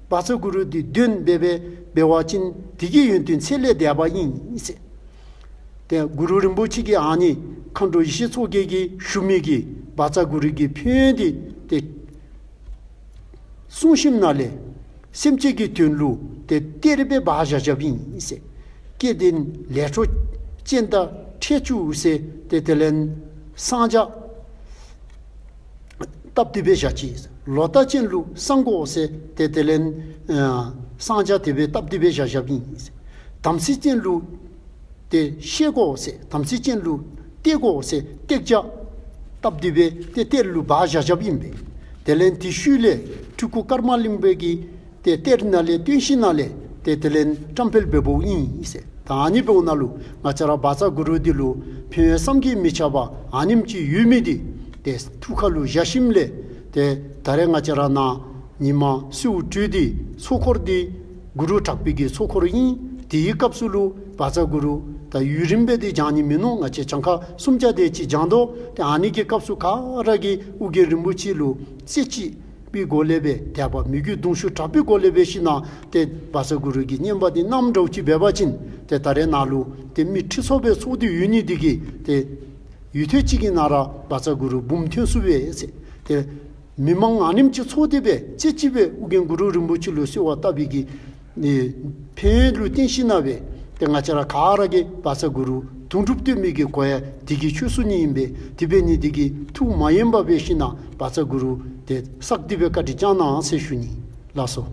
བཛྲ་གུ་རུ་འདི་འདོན་འབད་འབད་འབད་བ་ཅིན་དེ་གི་ཡོན་ཏན་ཚད་ལས་འདས་པ་ཨིན་ཟེར། ཏེ་གུ་རུ་རིན་པོ་ཆེ་གིས་ཨ་ནི་མཁའ་འགྲོ་ཡེ་ཤེས་མཚོ་རྒྱལ་གྱིས་ཞུ་མི་གི་བཛྲ་གུ་རུ་གི་ཕན་ཡོན་འདི་ཏེ་གསུང་ཞིནམ་ལས་སེམས་ཅན་གྱི་དོན་ལུ་ཏེ་གཏེར་སྦེ་སྦ་བཞག་བཞགཔ་ཨིན་ཟེར། སྐལ་ལྡན་ལས་འཕྲོ་ཅན་དང་ཕྲད་བཅུག་ཟེར་ཏེ་དེ་ལས་གསང་རྒྱ་བཏབ་སྟེ་སྦེ་བཞག་ཅི། ལོག་ལྟ་ཅན་ལུ་གསང་སྒོ་ཟེར་ཏེ་དེ་ལས་ཨ་གསང་རྒྱ་དེ་སྦེ་བཏབ་སྟེ་སྦེ་བཞག་བཞགཔ་ཨིན། དམ་ཚིག་ཅན་ལུ་ཏེ་བཤད་སྒོ་ཟེར། དམ་ཚིག་ཅན་ལུ་གཏད་སྒོ་ཟེར། གཏད་རྒྱ་བཏབ་སྟེ་སྦེ་ཏེ་གཏེར་ལུ་སྦ་བཞག་བཞགཔ་ཨིན་པས། དེ་ལས་དེ་ཤུལ་ལས་སྤྲུལ་སྐུ་ཀརྨ་གླིང་པ་གིས་ཏེ་གཏེར་ནང་ལས་བཏོན་ཞིནམ་ལས་ཏེ་དེ་ལས་བཀྲམ་སྤེལ་འབདཝ་ཨིན་ཟེར། ད་ཨ་ནི་འབདཝ་ད་ལུ་ང་བཅས་ར་བཛྲ་གུ་རུ་འདི་ལུ་ཕན་ཡོན་བསམ་གྱིས་མི་ཁྱབ་པ་ཨ་ནེམ་ཅིག་ཡོད་མི་འདི་ཏེ་ཐུགས་ཁ་ལུ་བཞག་ཞིནམ་ལས་ཏེ་ད་རེས་ང་བཅས་ར་ནཱ་ཉི་མ་གསོལཝ་སྤྲོད་དེ་ཚོགས་འཁོར་འདི་གུ་རུ་དྲག་པོའི་གི་ཚོགས་འཁོར་ཨིན། དེའི་སྐབས་སུ་ལུ་བཛྲ་གུ་རུ་ད་ཡུན་རིངམོ་སྦེ་ཏེ་བགྱང་ནི་མིན་ནུག། ང་བཅས་གྱངས་ཁ་གསུམ་ཆ་དེ་ཅིག་བགྱང་དོ། ཏེ་ཨ་ནི་གི་སྐབས་སུ་ག་ར་གིས་ཨོ་རྒྱན་རིན་པོ་ཆེ་ལུ་རྩེ་གཅིག་པའི་སྒོ་ལས་སྦེ་དད་པ་མོས་གུས་གདུང་ཤུགས་དྲག་པོའི་སྒོ་ལས་འབད་ཞིནམ་ལས་ཏེ་བཛྲ་གུ་རུ་གི་བསྙེན་པ་འདི་གནངམ་འདྲཝ་ཅིག་འབད་བ་ཅིན་ཏེ་ད་རེས་ནཱ་ལུ་ཏེ་མི་ཁྲི་ཚོ་སྦེ་ཚོགས་ཏེ་ཡོད་ནི་འདི་གིས་ཏེ་ཡུན་ཐུང་ཅིག་གི་ནང་ར་བཛྲ་གུ་རུ་འབུམ་ཐོན་ཚུགས་པས་ཟེར། ཏེ་མི་མང་ཨ་ནེམ་ཅིག་ཚོགས་ཏེ་སྦེ་རྩེ་གཅིག་སྦེ་ཨོ་རྒྱན་གུ་རུ་རིན་པོ་ཆེ་ལུ་གསོལ་བ་བཏབ་པའི་གི་ཨེ་ཕན་ཡོན་ལུ་བརྟེན་ཞིནམ་ལས་སྦེ་ཏེ་ང་བཅས་ར་ག་ར་གིས་བཛྲ་གུ་རུ་དུང་སྒྲུབ་བསྟོད་མི་གི་གོ་ཡ་འདི་གིས་ཆོད་སོ་ནི་ཨིན་པས། དེ་འབད་ནི་འདི་གིས་ཐུགས་མ་ཡེངས་པར་འབད་ཞིནམ་ལས་བཛྲ་གུ་རུ་ཏེ་བསགས་ཏེ་སྦེ་བཀའ་དྲིན་བསྐྱང་གནང་ཟེར་ཞུ་ནི། ལགས་སོ།